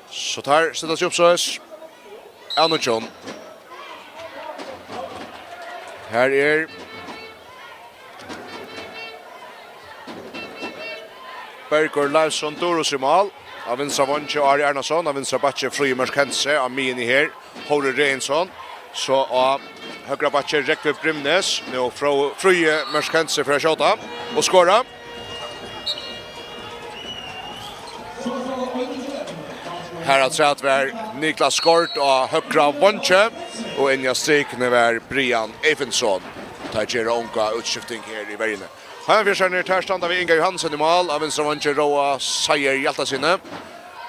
So teir seta seg upp soleiðis. Av nýggjum. Her er Bergur Leivsson Durus í mál. Á vinstra vangi Ari Arnason, á vinstra bakki Fríði Mørk Hense, á miðjuni her Hóri Regensson. So á høgra bakki Rógvi Brimnes. Nú Fró-, Fríði Mørk Hense fer at skjóta og skora. Har afturat var Niklas Skaard á høgra vangi, og inni á strikuni var Brian Eyfindsson. Teir gera onga útskifting her í verjuni. Heinafjørðsarnir, teir standa við Inga Johansen í mál, á vinstra vangi Róa Seier Hjaltasyni.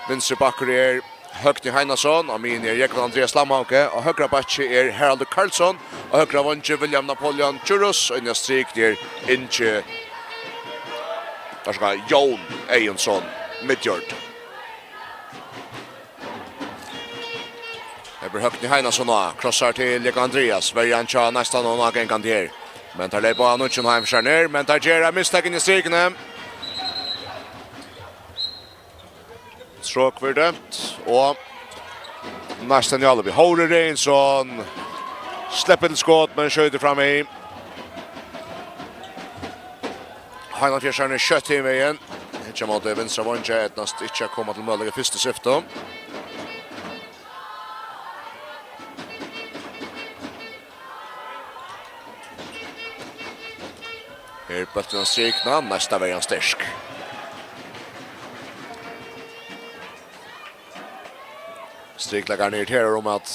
Vinstri bakkur er Høgni Heinason, á miðjuni er Jógvan Andreas Lamhauge, á høgra bakki er Haraldur Karlsson, á høgra vangi William Napoleon Djurhuus, og inni á strikuni er Ingi, teir siga Jón Eyðunsson, midjord. Her ber Høgni Heinason á, krossar til Jógvan Andreas, verjan hjá næstan og ná gangandi her. Men teir leypa á nýggjum Heinafjørðsarnir, men teir gera mistak inni á strikuni. Strok verður dømt, og næstan í álopið. Hóri Regensson sleppur til skot, men skjýtur fram í. Heinafjørðsarnir skjótt hin vegin. Hyggja móti vinstra vangi, eydnast ikki at koma til møguleika í fyrstu syftu. Her er bólturin á strikuna, næsta verjan sterk. Strikleikarin irriteraður um at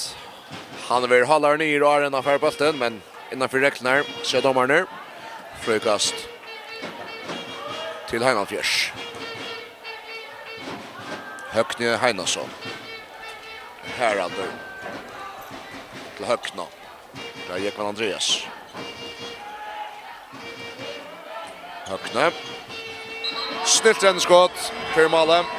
hann verður hálaður niður áðrenn hann fær bóltin, men innan fyri reglurnar siga dómararnir. Fríkast til Heinafjørðs. Høgni Heinason. Haraldur. Til Høgna. Tað er Jógvan Andreas. Høgni. Snilt renniskot fyri málið.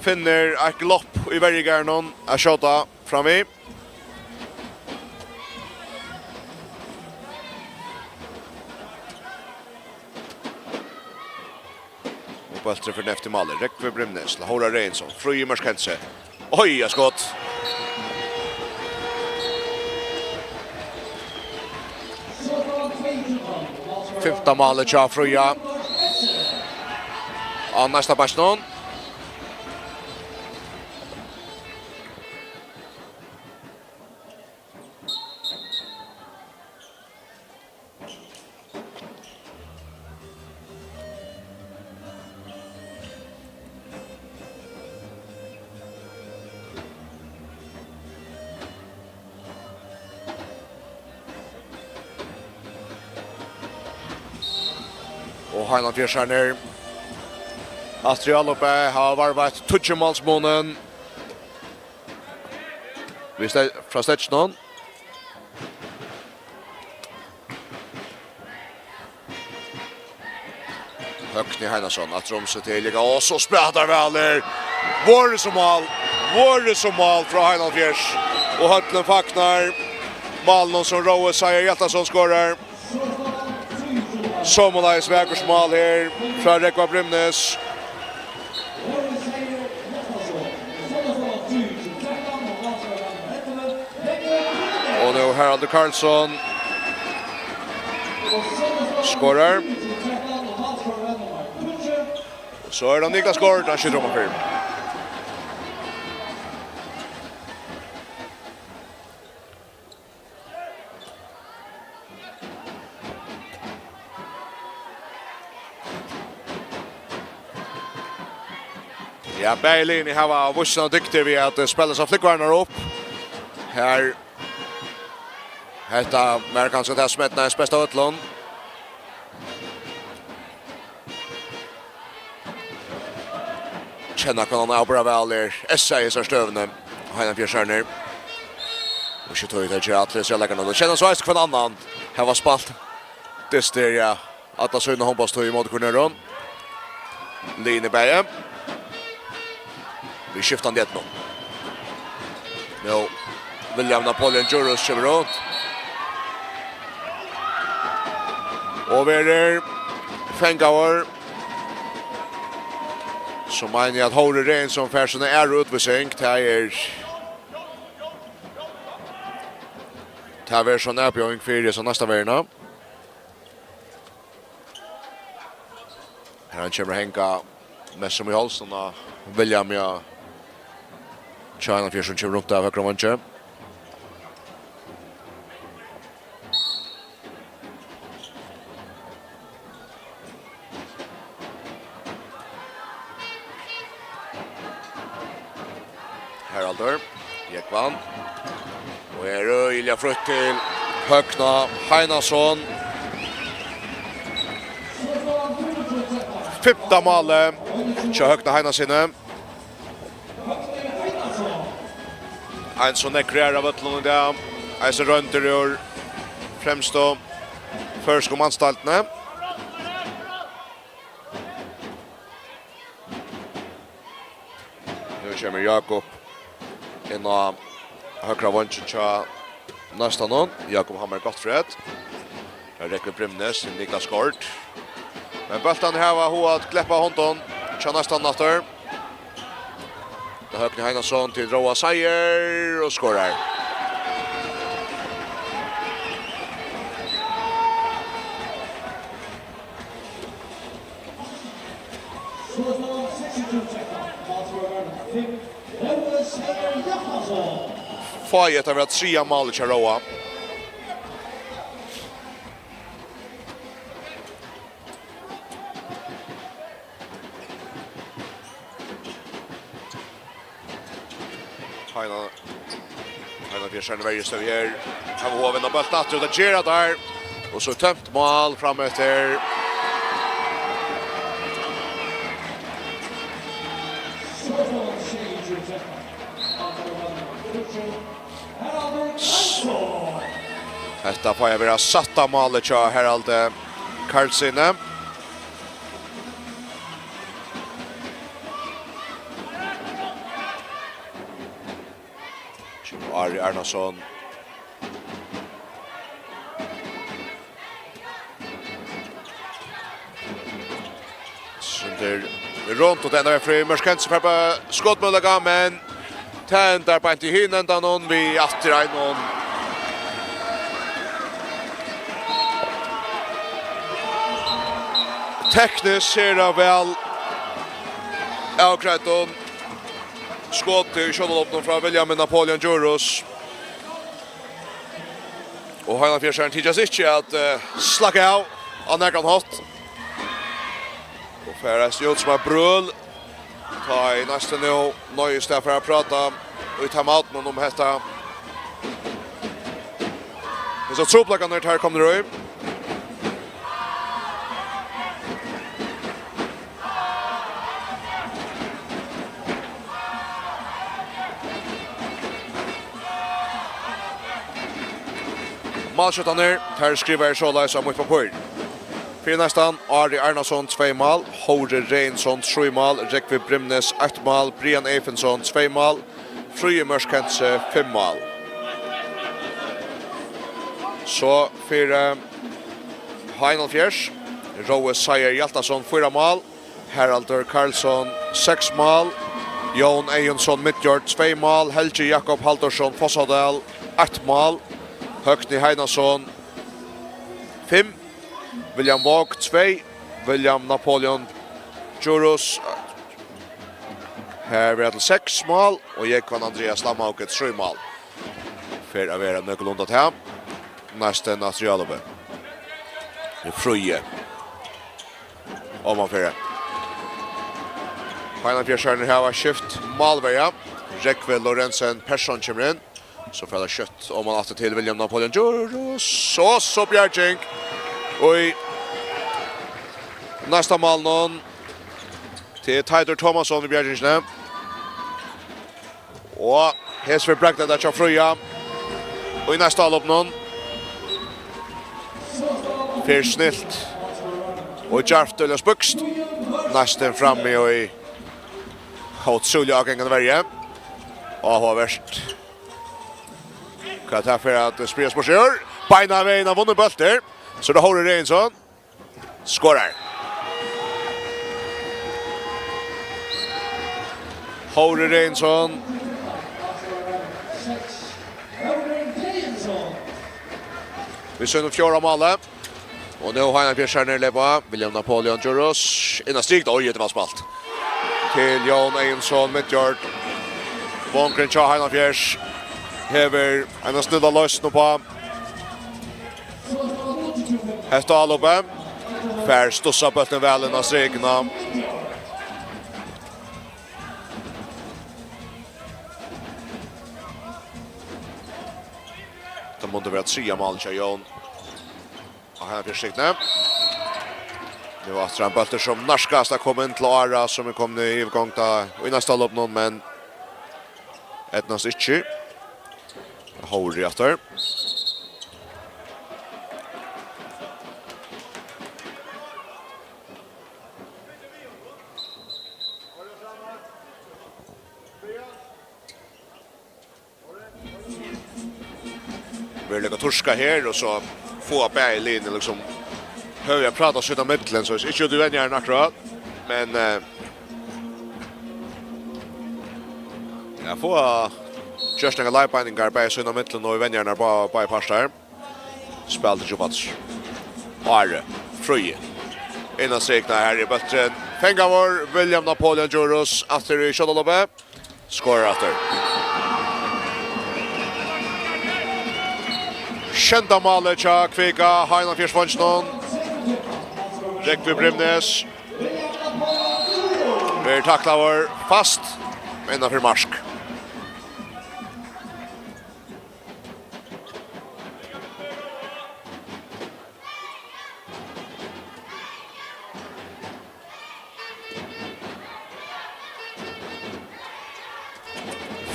Finnur eitt glopp í verjugarðinum at skjóta fram við. Og bólturin fer neyvt í málið. Rógvi Brimnes, til Hóra Regensson, Fríði Mørk Hense. Oj, ja, skot! Fimta málið hjá Fríða. Á næsta beistinum. Og Heinafjørðsarnir aftur í álopið, hava varðveitt tíggju málsmunin. Við ste-, frá steðginum. Høgni Heinason, aftur um seg til, og so spælir væl her. Vorðið sum mál. Borið sum mál frá Heinagerði, og høllin fagnar málinum sum Rói Seier Hjaltason skorar. Somuleiðis vakurt mál her frá Rógva Brimnes. Og nú Haraldur Karlsson skorar. Og so er tað Niklas Gaard, hann skjýtur omanfyri. Ja, bæði liðini hava víst sínar dygdir við at, eh, spæla sær flúgvararnar upp. Her, hetta var kanska tað sum eydnaðist best av øllum. Kenna hvønn annan avbera væl, er essa í hesari støðuni. Heiðan Fjørsarnir. Og ikki tøy, tað er ikki allir, so eg leggur nú. Kenna so eisini hvønn annan. Hava spælt dystir, ja. Alla sína hondbóltstíð ímóti hvørjum øðrum. Liðini bæði. Við skiftandi eydnu. Nú, William Napoleon Djurhuus kemur út. Og verður fangaður. So meini eg at Hóri Regin, sum fær sína aðru útvísing, tað er, tað verður so ein avbjóðing fyri hesa næsta verðina. Her hann kemur at hanga mest sum í hálsin á William, ja. Tjá, hann fyri sum kemur runt av høgra vangi. Haraldur Jógvan. Og er øgiliga frítt til Høgna Heinason. Fimta málið hjá Høgna Heinasoni. Ein sum nógv ræður av vøllinum í dag. Eisini royndur úr fremstu føroysku mansdeildini. Nú kemur Jákup inn á høgra vongin hjá næstanum. Jákup Hammer Gottfried. Har Rógvi Brimnes til Niklas Gaard. Men bóltarnir hava hug at gleppa hondum hjá næstanum aftur. Tá Høgni Heinason til Róa Seier og skorar. Fáa hetta vera triðja málið hjá Róa. Heina, Heina Bjørsson verjast av her. Hava hug at vinna bóltin aftur, og tað ger hann har. Og so tømt mál fram eftir. Hetta fær at vera sætta málið hjá Haraldi Karlssyni. Kemur Ari Arnason. Sundur rundt, og tað endar við frí mørkent, so fær bara skotmøguleika, men tað endar beint í hin endanum við aftur einum tekniskt sera væl avgreiddum skoti í sjálva loppinum frá William Napoleon Djurhuus. Og Heina Fjerskjær tykist ikki at, eh, slakka av á nakran hátt. Og fær eisini út sum eitt brøl. Tá ið næstan nú noyðist at fara at práta í timeouten um hetta. Men so trupulleikarnir, teir komnir í. Málskjúttarnir, teir skrivaðu soleiðis á mítt pappír. Fyri næstan, Ari Arnason, tvey mál, Hóri Regensson, trý mál, Rógvi Brimnes, eitt mál, Brian Eyfindsson, tvey mál, Fríði Mørk Hentze, fimm mál. So fyri H einoghálvfjerðs, Rói Seier Hjaltason, fýra mál. Haraldur Karlsson, seks mál. Jón Eyðunsson, Midjord, tvey mál. Helgi Jakob Halldórsson, Fossadal, eitt mál. Høgni Heinason, fimm. William Våg, tvey. William Napoleon Djurhuus, her verða til seks mál, og Jógvan Andreas Lamhauge, trý mál. Fer at vera nøkulunda tað. Næsti næsti Álopið. Er Fríði. Omanfyri. H einoghálvfjerðsarnir hava skift málverja. Rógvi Lorentzen Persson kemur inn. So fer tað skjótt oman aftur til William Napoleon Djurhuus. Og so bjarging. Og í næsta mál nú. Til Teitur Tómasson í bjargingini. Og hesvegg brakti tað hjá Fríða. Og í næsta álop nú. Fer snilt. Og djarvt, ella spøkst. Næstan frammi og í ótrúliga ágangandi verju. Áhugavert. Hvat tað fer at spyrja spurningar. Beinanvegin á vunnin bóltur. So er tað Hóri Regensson. Skorar. Hóri Regensson. Við sínum fjórða máli. Og nú H einoghálvfjerðsarnir leypa. William Napoleon Djurhuus. Inn á strik. Oj, tað var spælt. Til Jón Eyðunsson, Midjord. Vongrin hjá H einoghálvfjerðs. Hevur eina snilla loysn uppá. Hetta álopið. Fær stussað bóltin væl inn á strikuna. Tað mundi vera triðja mál hjá Jón. Og her fyri strikuni. Nú aftur ein bóltur sum nærkast at koma inn til Ára, sum er komin í yvirgongd í næsta álop nú, men eydnast ikki. Hóri aftur. Verður líka turka her, og so fáa bæði liðini, liksom, høvi at práta sín á millum, so ikki út í venjaran akkurát, men, eh, ja, fáa gjørt nakrar leiðbeiningar bæði sín á millum og í venjaran bá-, báðir partar. Spælt ikki upp aftur. Ári, Fríði. Inn á strikuna, her er bólturin fangaður. William Napoleon Djurhuus, aftur í skjótaálopið. Skorar aftur. Sjeynda málið hjá Kvika, H einoghálvfjerðs-veingjunum. Rógvi Brimnes. Verður taklaður fast, men innan fyri mark.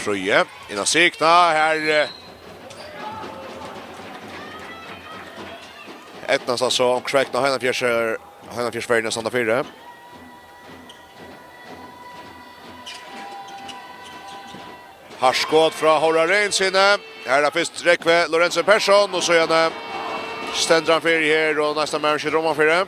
Fríði, inn á strikuna, her, eh, eydnast altso onkra vegna H einoghálvfjerðs, H einoghálvfjerðs-verjuni at standa fyri. Hart skot frá Hóra Regenssyni. Her er fyrst Rógvi Lorentzen Persson, og so er hann, eh, stendur hann fyri her, og næsta maður skjýtur omanfyri.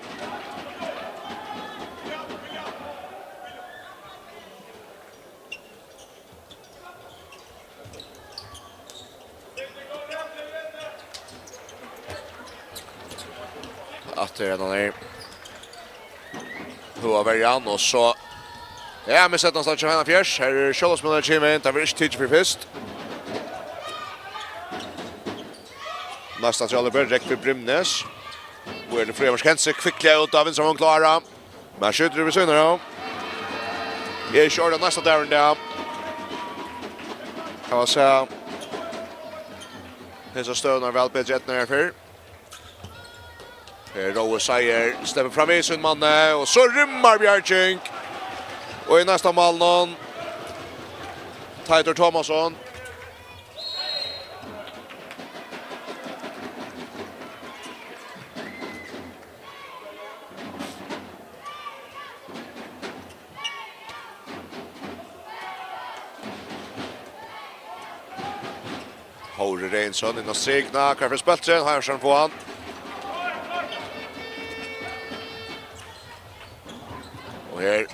Aftur er hann her. Hua verja hann, og so, ja, men sett hann snart til H einoghálvfjerðs. Her er sjálvsmønari kemur inn, tað verður ikki tikið fyri fyrst. Næsta til Álopið, Rógvi Brimnes. Og er til Fríða Mørk Hentze, kvikliga út av vinstra vong, klára. Men skjýtur við síðuna av. Er ikki orðið næsta dagur, ja. Kann man siga. Hesa støðuna er væl betri enn her fyrr. Her Rói Seier sleppur fram við sín manni, og so rimmar bjarging. Og í næsta mál nú, Teitur Tómasson. Tóri Reynsson inn á strikuna, hvar fyri spøltrin, har skal hann fáa hann. Og her,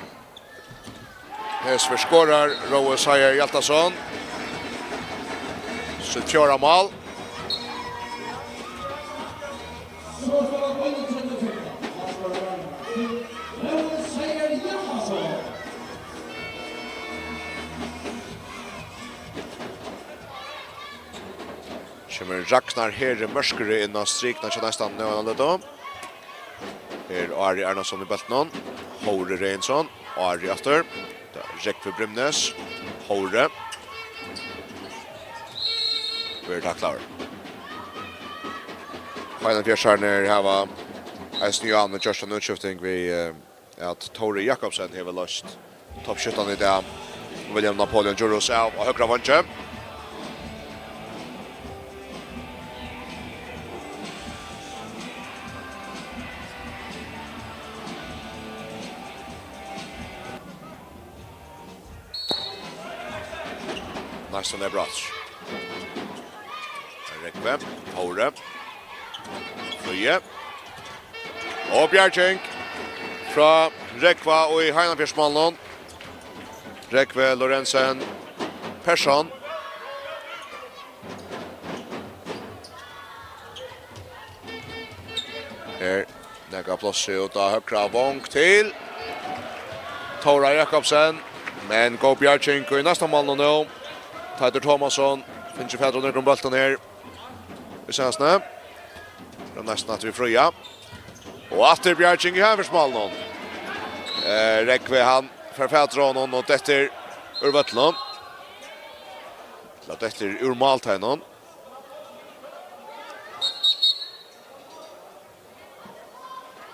her skorar Rói Seier Hjaltason sítt fjórða mál. Kemur Ragnar Heri Mørkøre inn á strikuna hjá Neistan nú, hann letur. Her er Ari Arnason við bóltin. Hóri Reynsson. Ari aftur. Tað er Rógvi Bremnes. Hóri. Verður taklaður. Heinafersarnir hava eisini, Johanne, gjørt eina útskifting við, eh, at Tóri Jakobsen hevur loyst toppskjúttan í dag, William Napoleon Djurhuus, av á høgra veingi. Næstan er brátt. Rógvi, Tóri. Fríði. Og bjarging frá Rógva og í Heinafersmálinum. Rógvi Lorentzen Persson. Her, nakað pláss út á høgra vong til Tóra Jakobsen. Men góð bjarging í næsta mál nú. Teitur Thomasson, finnur fatur á nøkrum bóltum her. Í seinastuni. Tað er næstan at vit fría. Og aftur bjarging í Heinafersmálinum. Eh, Rógvi, hann fær fatur á honum og dettur úr vøllinum. Ella dettur úr málteiginum.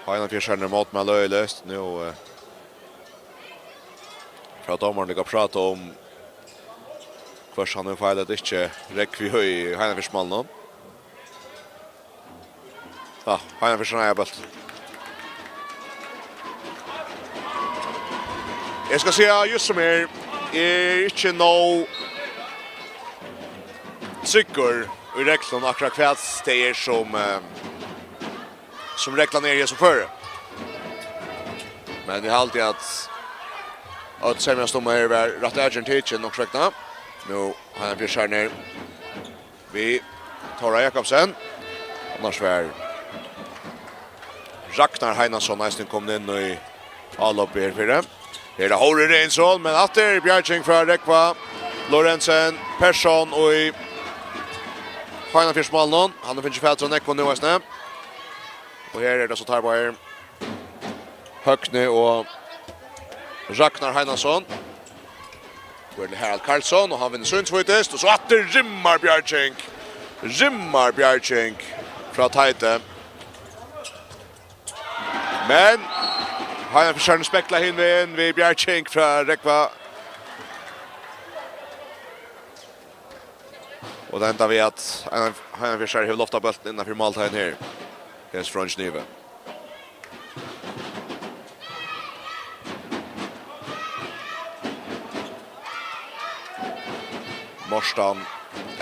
Heinafersarnir mótmæla øgiliga. Nú, eh, fara dómararnir at práta um hvørs hann hevur feilað ella ikki, Rógvi í Heinafersmálinum. Ja, Heinafersarnir eiga bóltin. Eg skal siga, júst sum er, eg eri ikki nóg tryggur í reglunum, akkurát hvat tað er sum, eh, sum reglan er í hesum føri. Men eg haldi, at øll semjast um, at her var rætt avgerðin tikin, nokk so vegna. Nú, Heinafersarnir við Tóra Jakobsen. Annars var Ragnar Heinason eisini komin inn í álopið her fyri. Her er Hóri Reynsson, men aftur bjarging frá Rógva Lorentzen Persson og í Heinafersmálinum. Hann hevur fingið fatur á nógvum nú eisini. Og her er tað so teir báðir, Høgni og Ragnar Heinason. Nú er tað Harald Karlsson, og hann vinnur sín tvídist, og so aftur rimmar bjarging. Rimmar bjarging frá Teiti. Men Heinafersarnir spegla hin vegin við bjarging frá Rógva. Og tað endar við, at Heinafersar hevur loftað bóltin innanfyri málteiginum her. Her er Frans Nive. Mortan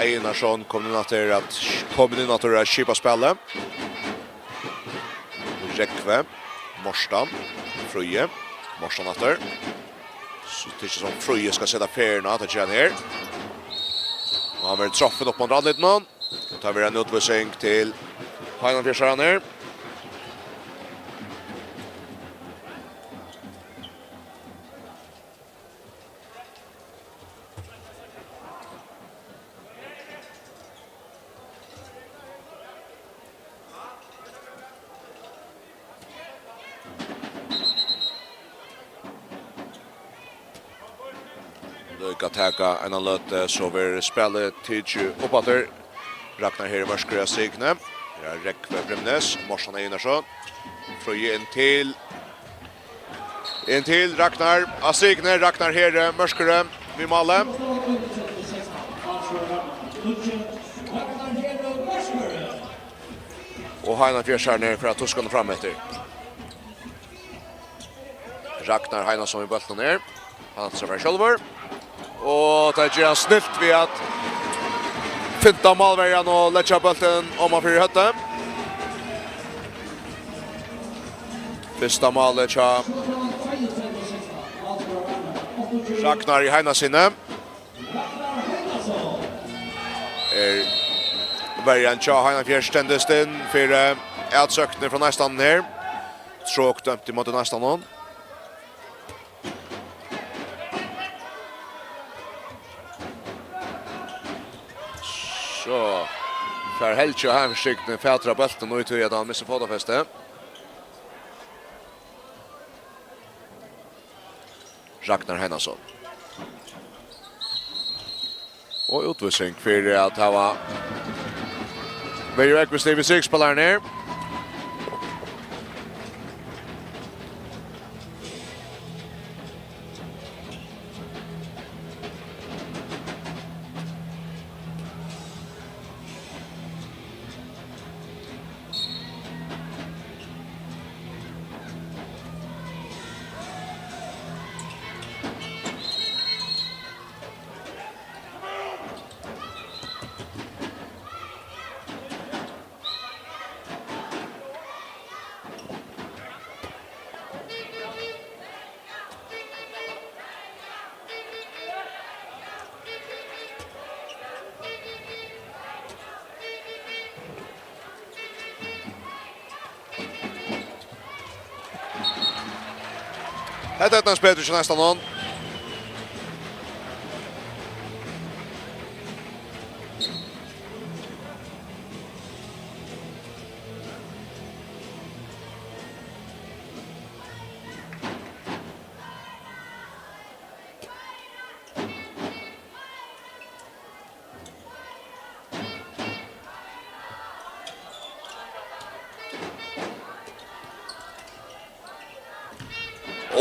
Einarsson komin inn aftur at, komin inn aftur at skipa spælið. Rógvi, Mortan, Fríði, Mortan aftur. So tykist sum Fríði skal seta ferðina, tað ger hann her. Og hann verður troppin upp undir andlitinum. Og tað verður ein útvísing til Heinafersararnar. Líka taka eina løtu, so verður spælið tikið upp aftur. Ragnar Heri Mørkøre á strikuni. Her er Rógvi Bremnes, Mortan Einarsson. Fríði inn til, inn til Ragnar á strikuni. Ragnar Heri Mørkøre við málið. Og Heinafersarnir fara tuskandi fram eftir. Ragnar Heinason við bóltin her. Hann hansar bara sjálvur. Og tað ger hann snilt við at Finta málverjan og leggja bóltin oman fyri høvdið. Fyrsta málið hjá Ragnari Heinasyni. Er verjan hjá Heinafjørð stendist inn fyri, eh, atsóknini frá Neistanum her. Trok dømt ímóti Neistanum. So fær Helgi og Heinafjørð fatur á bóltin, og í tí at hann missir fótafesti. Ragnar Heinason. Og útvísing fyri at hava verið aggressiv við strikspælaran her. Hetta eydnaðist betur hjá Neistanum.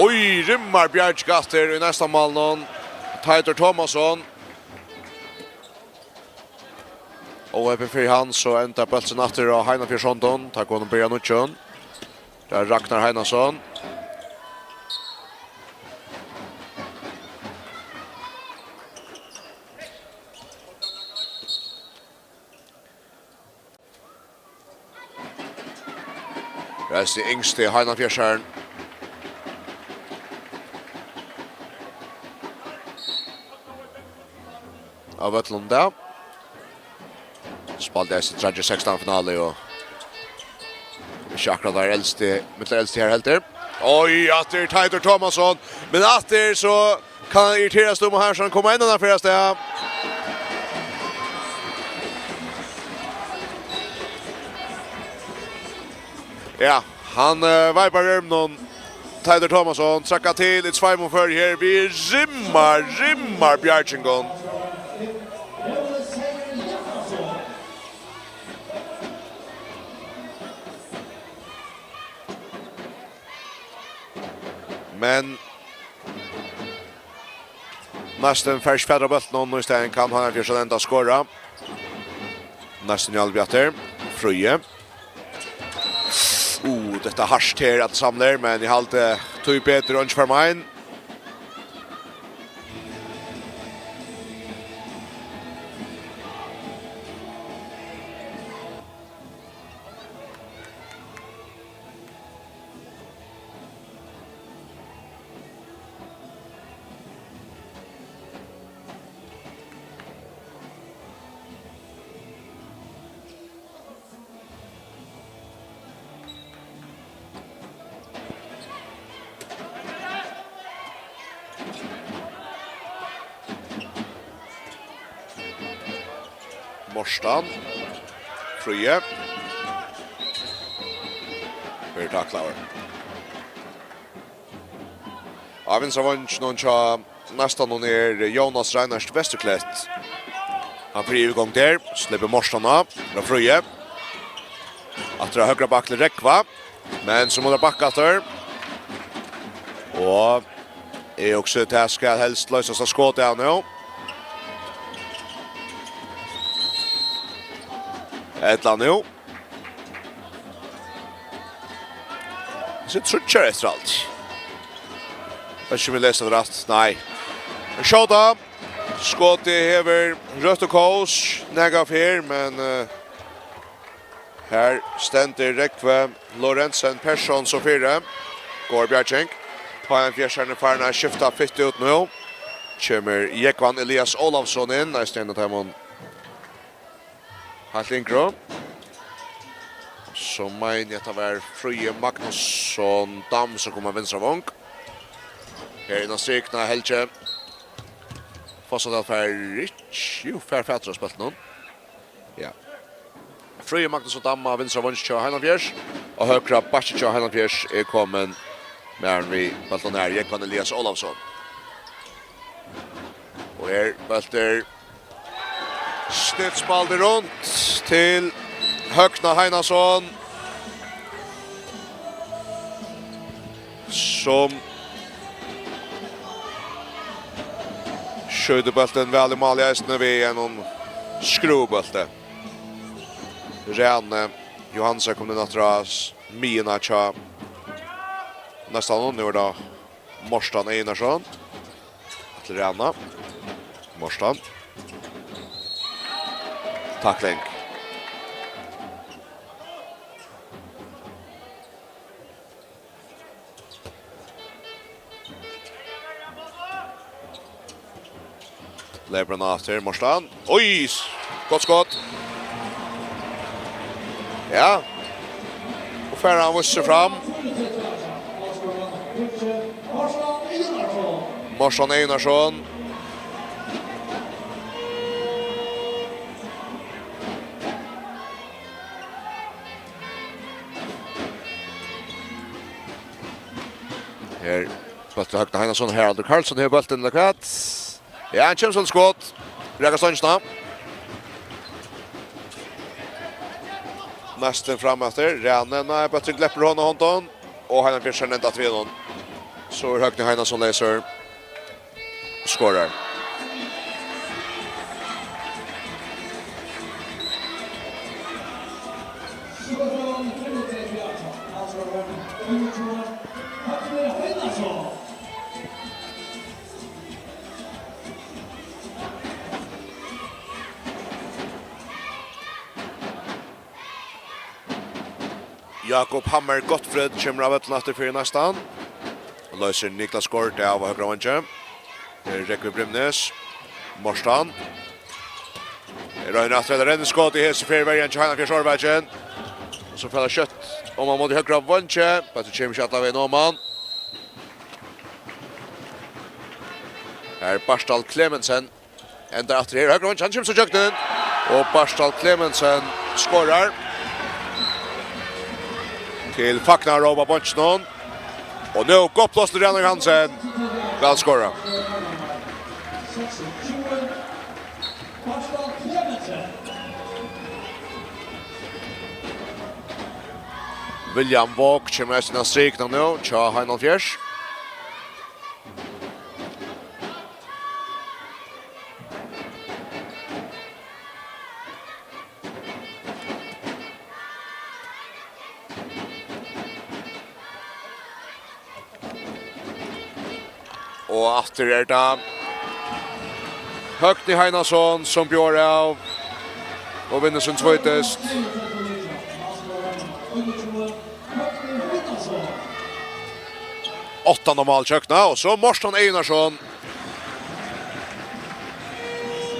Oj, rimmar Bjarki aftur í Neistamálinum. Teitur Tómasson. Óheppið fyri hann, so endar bólturin aftur á Heinafjørðs hondum. Teir kunnu byrja nýggjum. Tað er Ragnar Heinason. Reis, yngsti Heinafjørðarin á vøllinum í dag. Spældi eisini tríggjar sekstan finalu og ikki akkurát tann elsti, millum elstu her heldur. Oj, aftur Teitur Tómasson, men aftur so kann hann irriterast um, og Hansen koma enn eina ferð avstað. Ja, hann, eh, veipar ermunum. Teitur Tómasson traðkar til í tveimum førum her við rimmar, rimmar bjargingum. Men Næstan fær ikki fatur á bóltinum, og í staðin kann Heinafjørður enda skora. Næstan í alveg aftur. Fríði. Uh, hetta er hart her, alt samlar, men eg haldi tíbetur, og ikki fær meir. Mortan. Fríði. Verður taklaður. Á vinstra veinginum hjá Neistanum er Jónas Reinhardt Vesturklett. Hann fer í yvirgongd her, sleppur Mortan á, frá Fríði. Aftur á høgra back til Rógva, men so má tað bakka aftur. Og eg hugsi, tað skal helst loysast av skoti av nú. Ella nú. So tríggjar eftir alt. Veit ikki um eg lesi tað rætt. Nei. Men skjóta. Skotið hevur røttu kós nakað ferð, men, eh, her stendur Rógvi Lorentzen Persson so fyri. Góð bjarging. H M Fjerðsarnir farin at skifta fitt út nú. Kemur Jógvan Elias Ólavsson inn, eisini ein av teimum heilt yngru. So meini eg at tað var Fríði Magnusson Dam, sum kom á vinstra vong. Her innan strikuna, Helgi. Fossadal fær ikki, jú, fær fatur á spæltinum. Ja. Fríði Magnusson Dam á vinstra vong hjá H M Fjerðs. Og høgra bakki hjá H M Fjerðs er komin maðurin við bóltin her, Jógvan Elias Ólavsson. Og her bóltur. Snilt spældur runt til Høgna Heinason, sum skjýtur bóltin væl í mál eisini við einum skrúvubólti. Rani Johansen kom inn aftur á s-, miðjuna hjá Neistanum. Nú er tað Mortan Einarsson. Til Rana. Mortan. Takling. Leipur hann aftur, Mortan. Oj, s-, gott skot. Ja. Og fær hann víst seg fram. Mortan Einarsson. Her, bóltur Høgna Heinason, Haraldur Karlsson hevur bóltin, ella hvat? Ja, hann kemur so til skot. Raka stongina. Næstin fram eftir. Rani, nei, bólturin gleppur honum á hondum. Og Heini Bjørnsen enda við honum. So er Høgni Heinason leysur. Skorar. Jakob Hammer Gottfried kemur á vøllin aftur fyri næstan. Loysir Niklas Gaard av á høgra vangi. Her er Rógvi Brimnes. Mortan. Her roynir aftur eitt renniskot í hesi ferð, verjan hjá Heina Fjørs Árvakinn. Og so fer tað skjótt oman móti høgra vangi. Bólturin kemur ikki allan vegin oman. Her er Bartal Klemetsen. Endar aftur her, høgra vangin, hann kemur so gjøgnum. Og Bartal Klemetsen skorar. Til fagnaðaróp á beinkinum. Og nú gott pláss til Rani Hansen. Væl skorað. William Våg kemur eisini á strikuna nú, hjá H M Fjørs. Og aftur er tað Høgni Heinason, sum bjóðar av og vinnur sín tvídyst. Áttanda mál hjá Høgna, og so Morten Einarsson.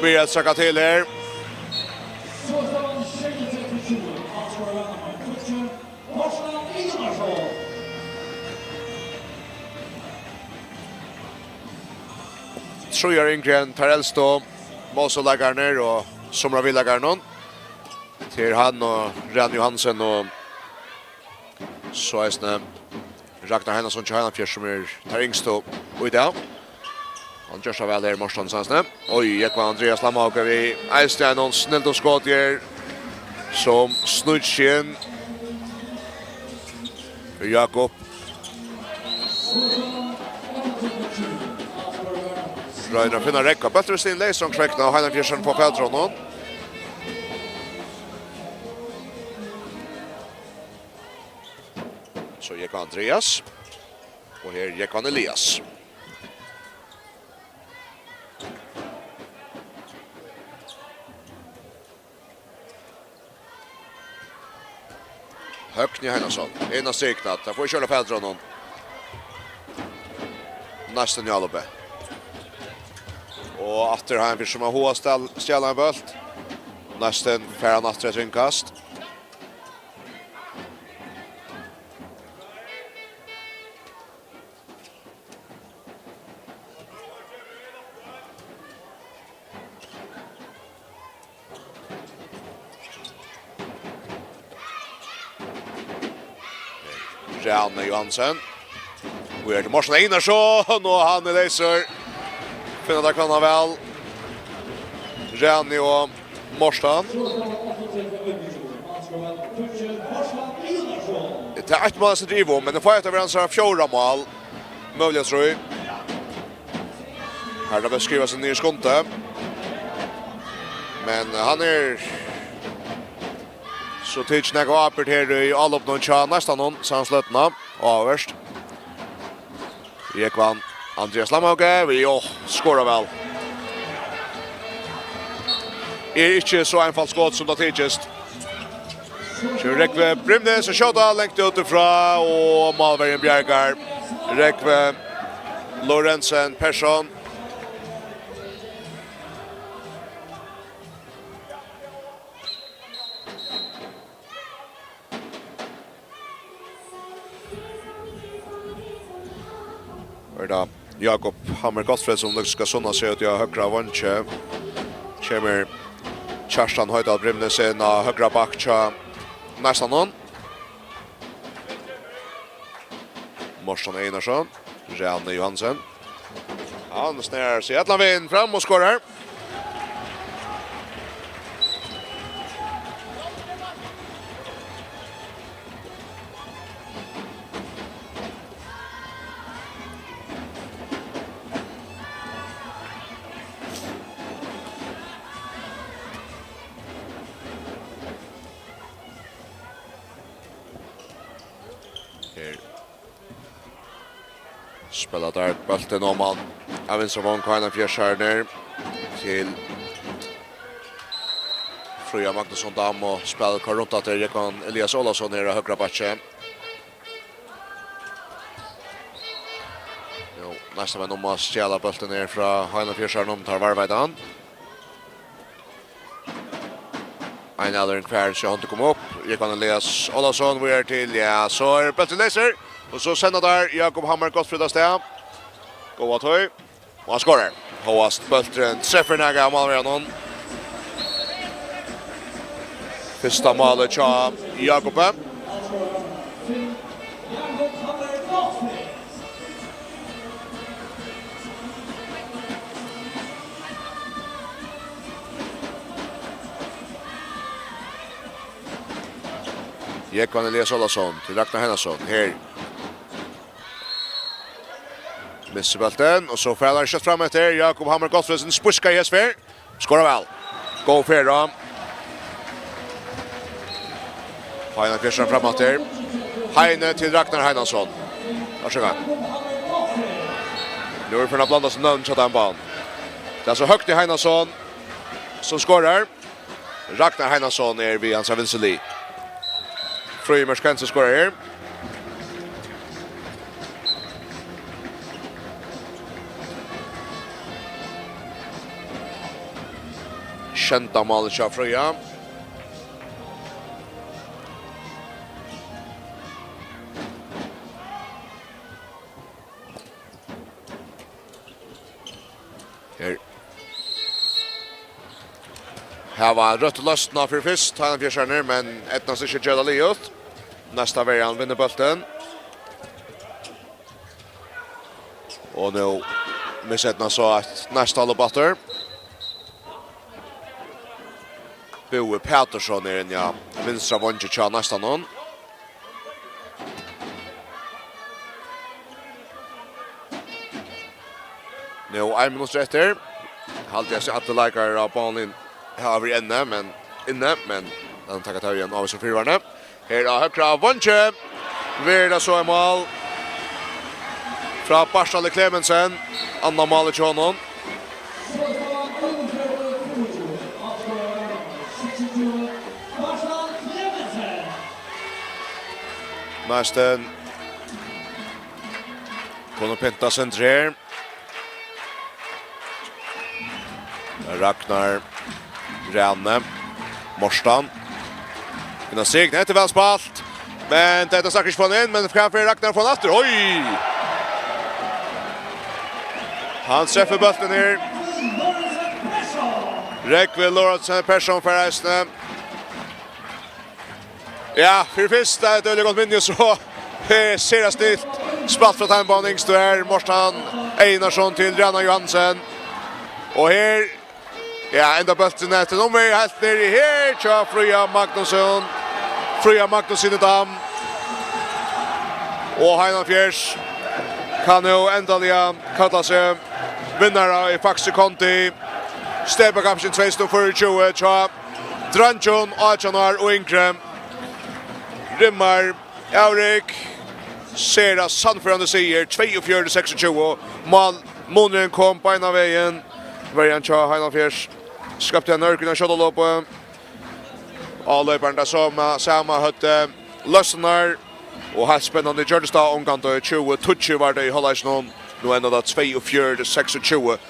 Byrjar at søkja til her. Trý ár yngri enn teir elstu Mosó-leikararnir og Summarvík-leikararnir. Til hann og Rani Johansen og so eisini Ragnar Heinason hjá Heina Fjørs, sum er teir yngstu í dag. Hann ger seg væl her, Morten Sandsnes. Oj, Jógvan Andreas Lamhauge við eisini einum snildum skoti her, sum snýr seg inn. Jakob roynir at finna Rógva. Bólturin stingur leysur, og Heina Fjørs fær fatur á honum. So Jógvan Andreas. Og her Jógvan Elias. Høgni Heinason, inn á strikuna, tað fáa ikki øll fatur á honum. Næstan í áloppi. Og aftur har hann fær sum at háa stjal-, stjala ein bólt. Næstan fær hann aftur eitt innkast. Rani Johansen. Og er til Morten Einarsson, og hann er leysur. Finna tað kann hann væl. Rani og Morten. Tað er eitt mál sum driva, men tað fær at vera hansara fjórða mál. Møguliga trý. Her er tað best skriva seg niður í skundi. Men, eh, hann er so tikið nakað ábyrgd her í álopinum hjá næstan hon, sannsynliga. Áverst. Jógvan Andreas Lamhauge, jú, skorar væl. Er ikki so einfalt skot sum tað tykist. Kemur Rógvi Brimnes og skjóta langt út frá, og málverjin bjargar. Rógvi Lorentzen Persson. Er tað Jakob Hammer Gottfredsson, sum nokk skal sunna seg út á høgra veingi. Kemur Kjartan Hoydal Brimnes inn á høgra bakk hjá næstan hon. Morten Einarsson, Rani Johansen. Hann snar seg allan vegin fram og skorar. Her spæla teir bóltin oman av vinstra vong, Heina Fjerskjær niður til Fríða Magnusson Dam og spælir hvar runt at tað er Jógvan Elias Ólavsson her á høgra bakki. Jú, næsta menn um at stjala bóltin her frá Heina Fjerskjær, um teir varðveita hann. Ein aðraðin hvar, so hann kom upp. Jógvan Elias Ólavsson, víðari til, ja, so er bólturin leysur. Og so senda teir Jakob Hammer Gottfried av stað. Góða tøy. Og hann skorar. Hóast bólturin treftir nakað av málverjanum. Fyrsta málið hjá Jakobi. Jógvan Elias Ólavsson til Ragnar Heinarsson. Her. Missir bóltin, og so fer hann skjótt fram eftir. Jakob Hammer Gottfriedsen spískar í hesa ferð. Skorar væl. Góð ferð, ja. Heina Kristian fram eftir. Heine til Ragnar Heinarsson. Vær so god. Nú er hann farin at blanda seg nøvn til den banen. Det er så Høgni Heinarsson som skorar. Ragnar Heinarsson er við hansara vinstru lið. Fríði Mørk Hansen skorar her. Sjeynda málið hjá Fríða. Her hava røttu løstina fyri fyrst, Heina Fjerskjær, men eydnast ikki at gera tað liðugt. Næsta verjan vinnur bóltin. Og nú miseydnast so eitt næsta álop aftur. Búi Patursson er inni á vinstra veingi hjá næstan hon. Nú ein minuttur eftir. Haldi eg seg allir leikarar á banen hava verið inni, men, inni, men lat okkum taka tað við ein ávísum fyrivarni. Her á høgra veingi verður tað so eitt mál frá Bartali Klemetsen. Annað málið hjá honum. Bartal Klemetsen. Næstan. Kunnu pynta seg her. Ragnar Rane. Morstan. Innan strikna, hetta er væl spælt. Men hetta snakkar ikki fáa hann inn, men hvat fer Ragnar fáa hann aftur? Oj! Hann treffer bóltin her. Rógvi Lorentzen Persson fær eisini. Ja, fyri fyrst, det er veldig godt minne, så her ser jeg snilt. Spatt fra tegnbanen, yngst du er, Morten Einarsson til Rana Johansen. Og her, ja, enda bølten etter nummer, helt ned i her, tja, Fria Magnusson. Fria Magnusson i dam. Og Heina Fjers kan jo endelig kalla seg vinnere i Faxe Kondi. Stepakampin tvey túsund og fýraogtjúgu, tja, dreingum átjan ár og yngri. Rimmar Avrik sera sannførandi sigur, tveyogfjøruti seksogtjúgu. Mál, munurin kom beinan vegin. Verjan hjá Heina Fjers skapti ein ørk innan skjótalopið. Áleyparin tað sama, sama høvdið. Løsnar. Og heilt spennandi gjørdist tað ongantíð. Tjúgu tíggju var tað í hálvleikinum. Nú endar tað tveyogfjøruti seksogtjúgu.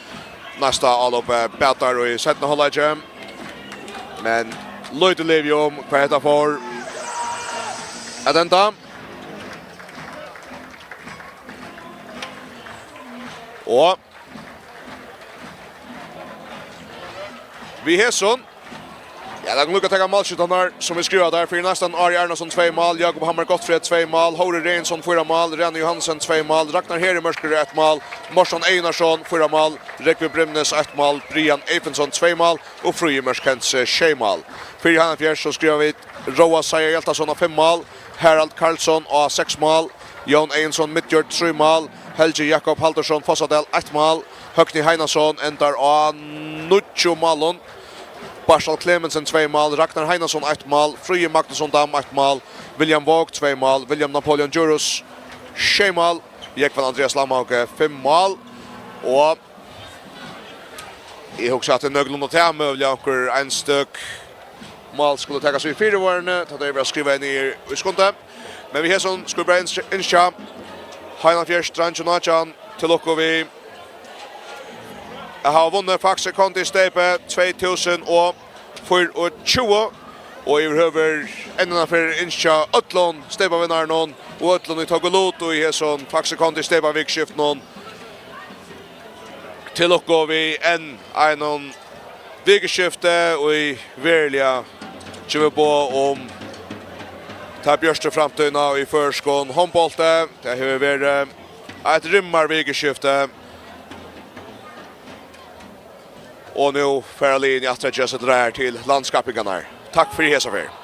Næsta álop, eh, betur í seinna hálvleiki. Men lítið liv um hvat hetta fór at enda. Og við hesum, ja, lat okkum líka taka málskiftarnar, sum vit skriva har. Fyri næstan, Ari Arnason, tvey mál, Jakob Hammer Gottfried, tvey mál, Hóri Regensson, fýra mál, Rani Johansen, tvey mál, Ragnar Heri Mørkøre, eitt mál, Morten Einarsson, fýra mál, Rógvi Brimnes, eitt mál, Brian Eyfindsson, tvey mál og Fríði Mørk Hentze, sjey mál. Fyri Heina Fjers, so skriva vit Róa Seier Hjaltason á fimm mál, Harald Karlsson á seks mál, Jón Egensson Midjord, trý mál, Helgi Jakob Halldórsson Fossadal, eitt mál, Høgni Heinason endar á níggju málum, Bartal Clemensen, tvey mál, Ragnar Heinason, eitt mál, Fríði Magnusson Dam, eitt mál, William Våg, tvey mál, William Napoleon Djurhuus, sjey mál, Jógvan Andreas Lamhauge, fimm mál, og eg hugsi, at tað er nøkulunda tað, møguliga onkur einstøk mál skulu takast við fyrivarni, tá tey verða skrivað inn í, í skundi. Men við hesum skulu bara ynskja, ynskja Heina Fjers, dreingin átjan, til lukku við at hava vunnið Faxe Kondi Steypið tvey túsund og fýraogtjúgu. Og yvirhøvur enn eina ferð ynskja øllum steypavinnarunum og øllum, ið tóku lut í hesum Faxe Kondi Steypavikuskiftinum, til lukku við enn einum vikuskifti, ið veruliga gevur boð um ta bjørtu framtíðina í føroyskum hondbólti. Tað hevur verið eitt rimmarvikuskifti. Og nú fara liðini aftur at gera seg klár til landskappingarnar. Takk fyri hesa ferð.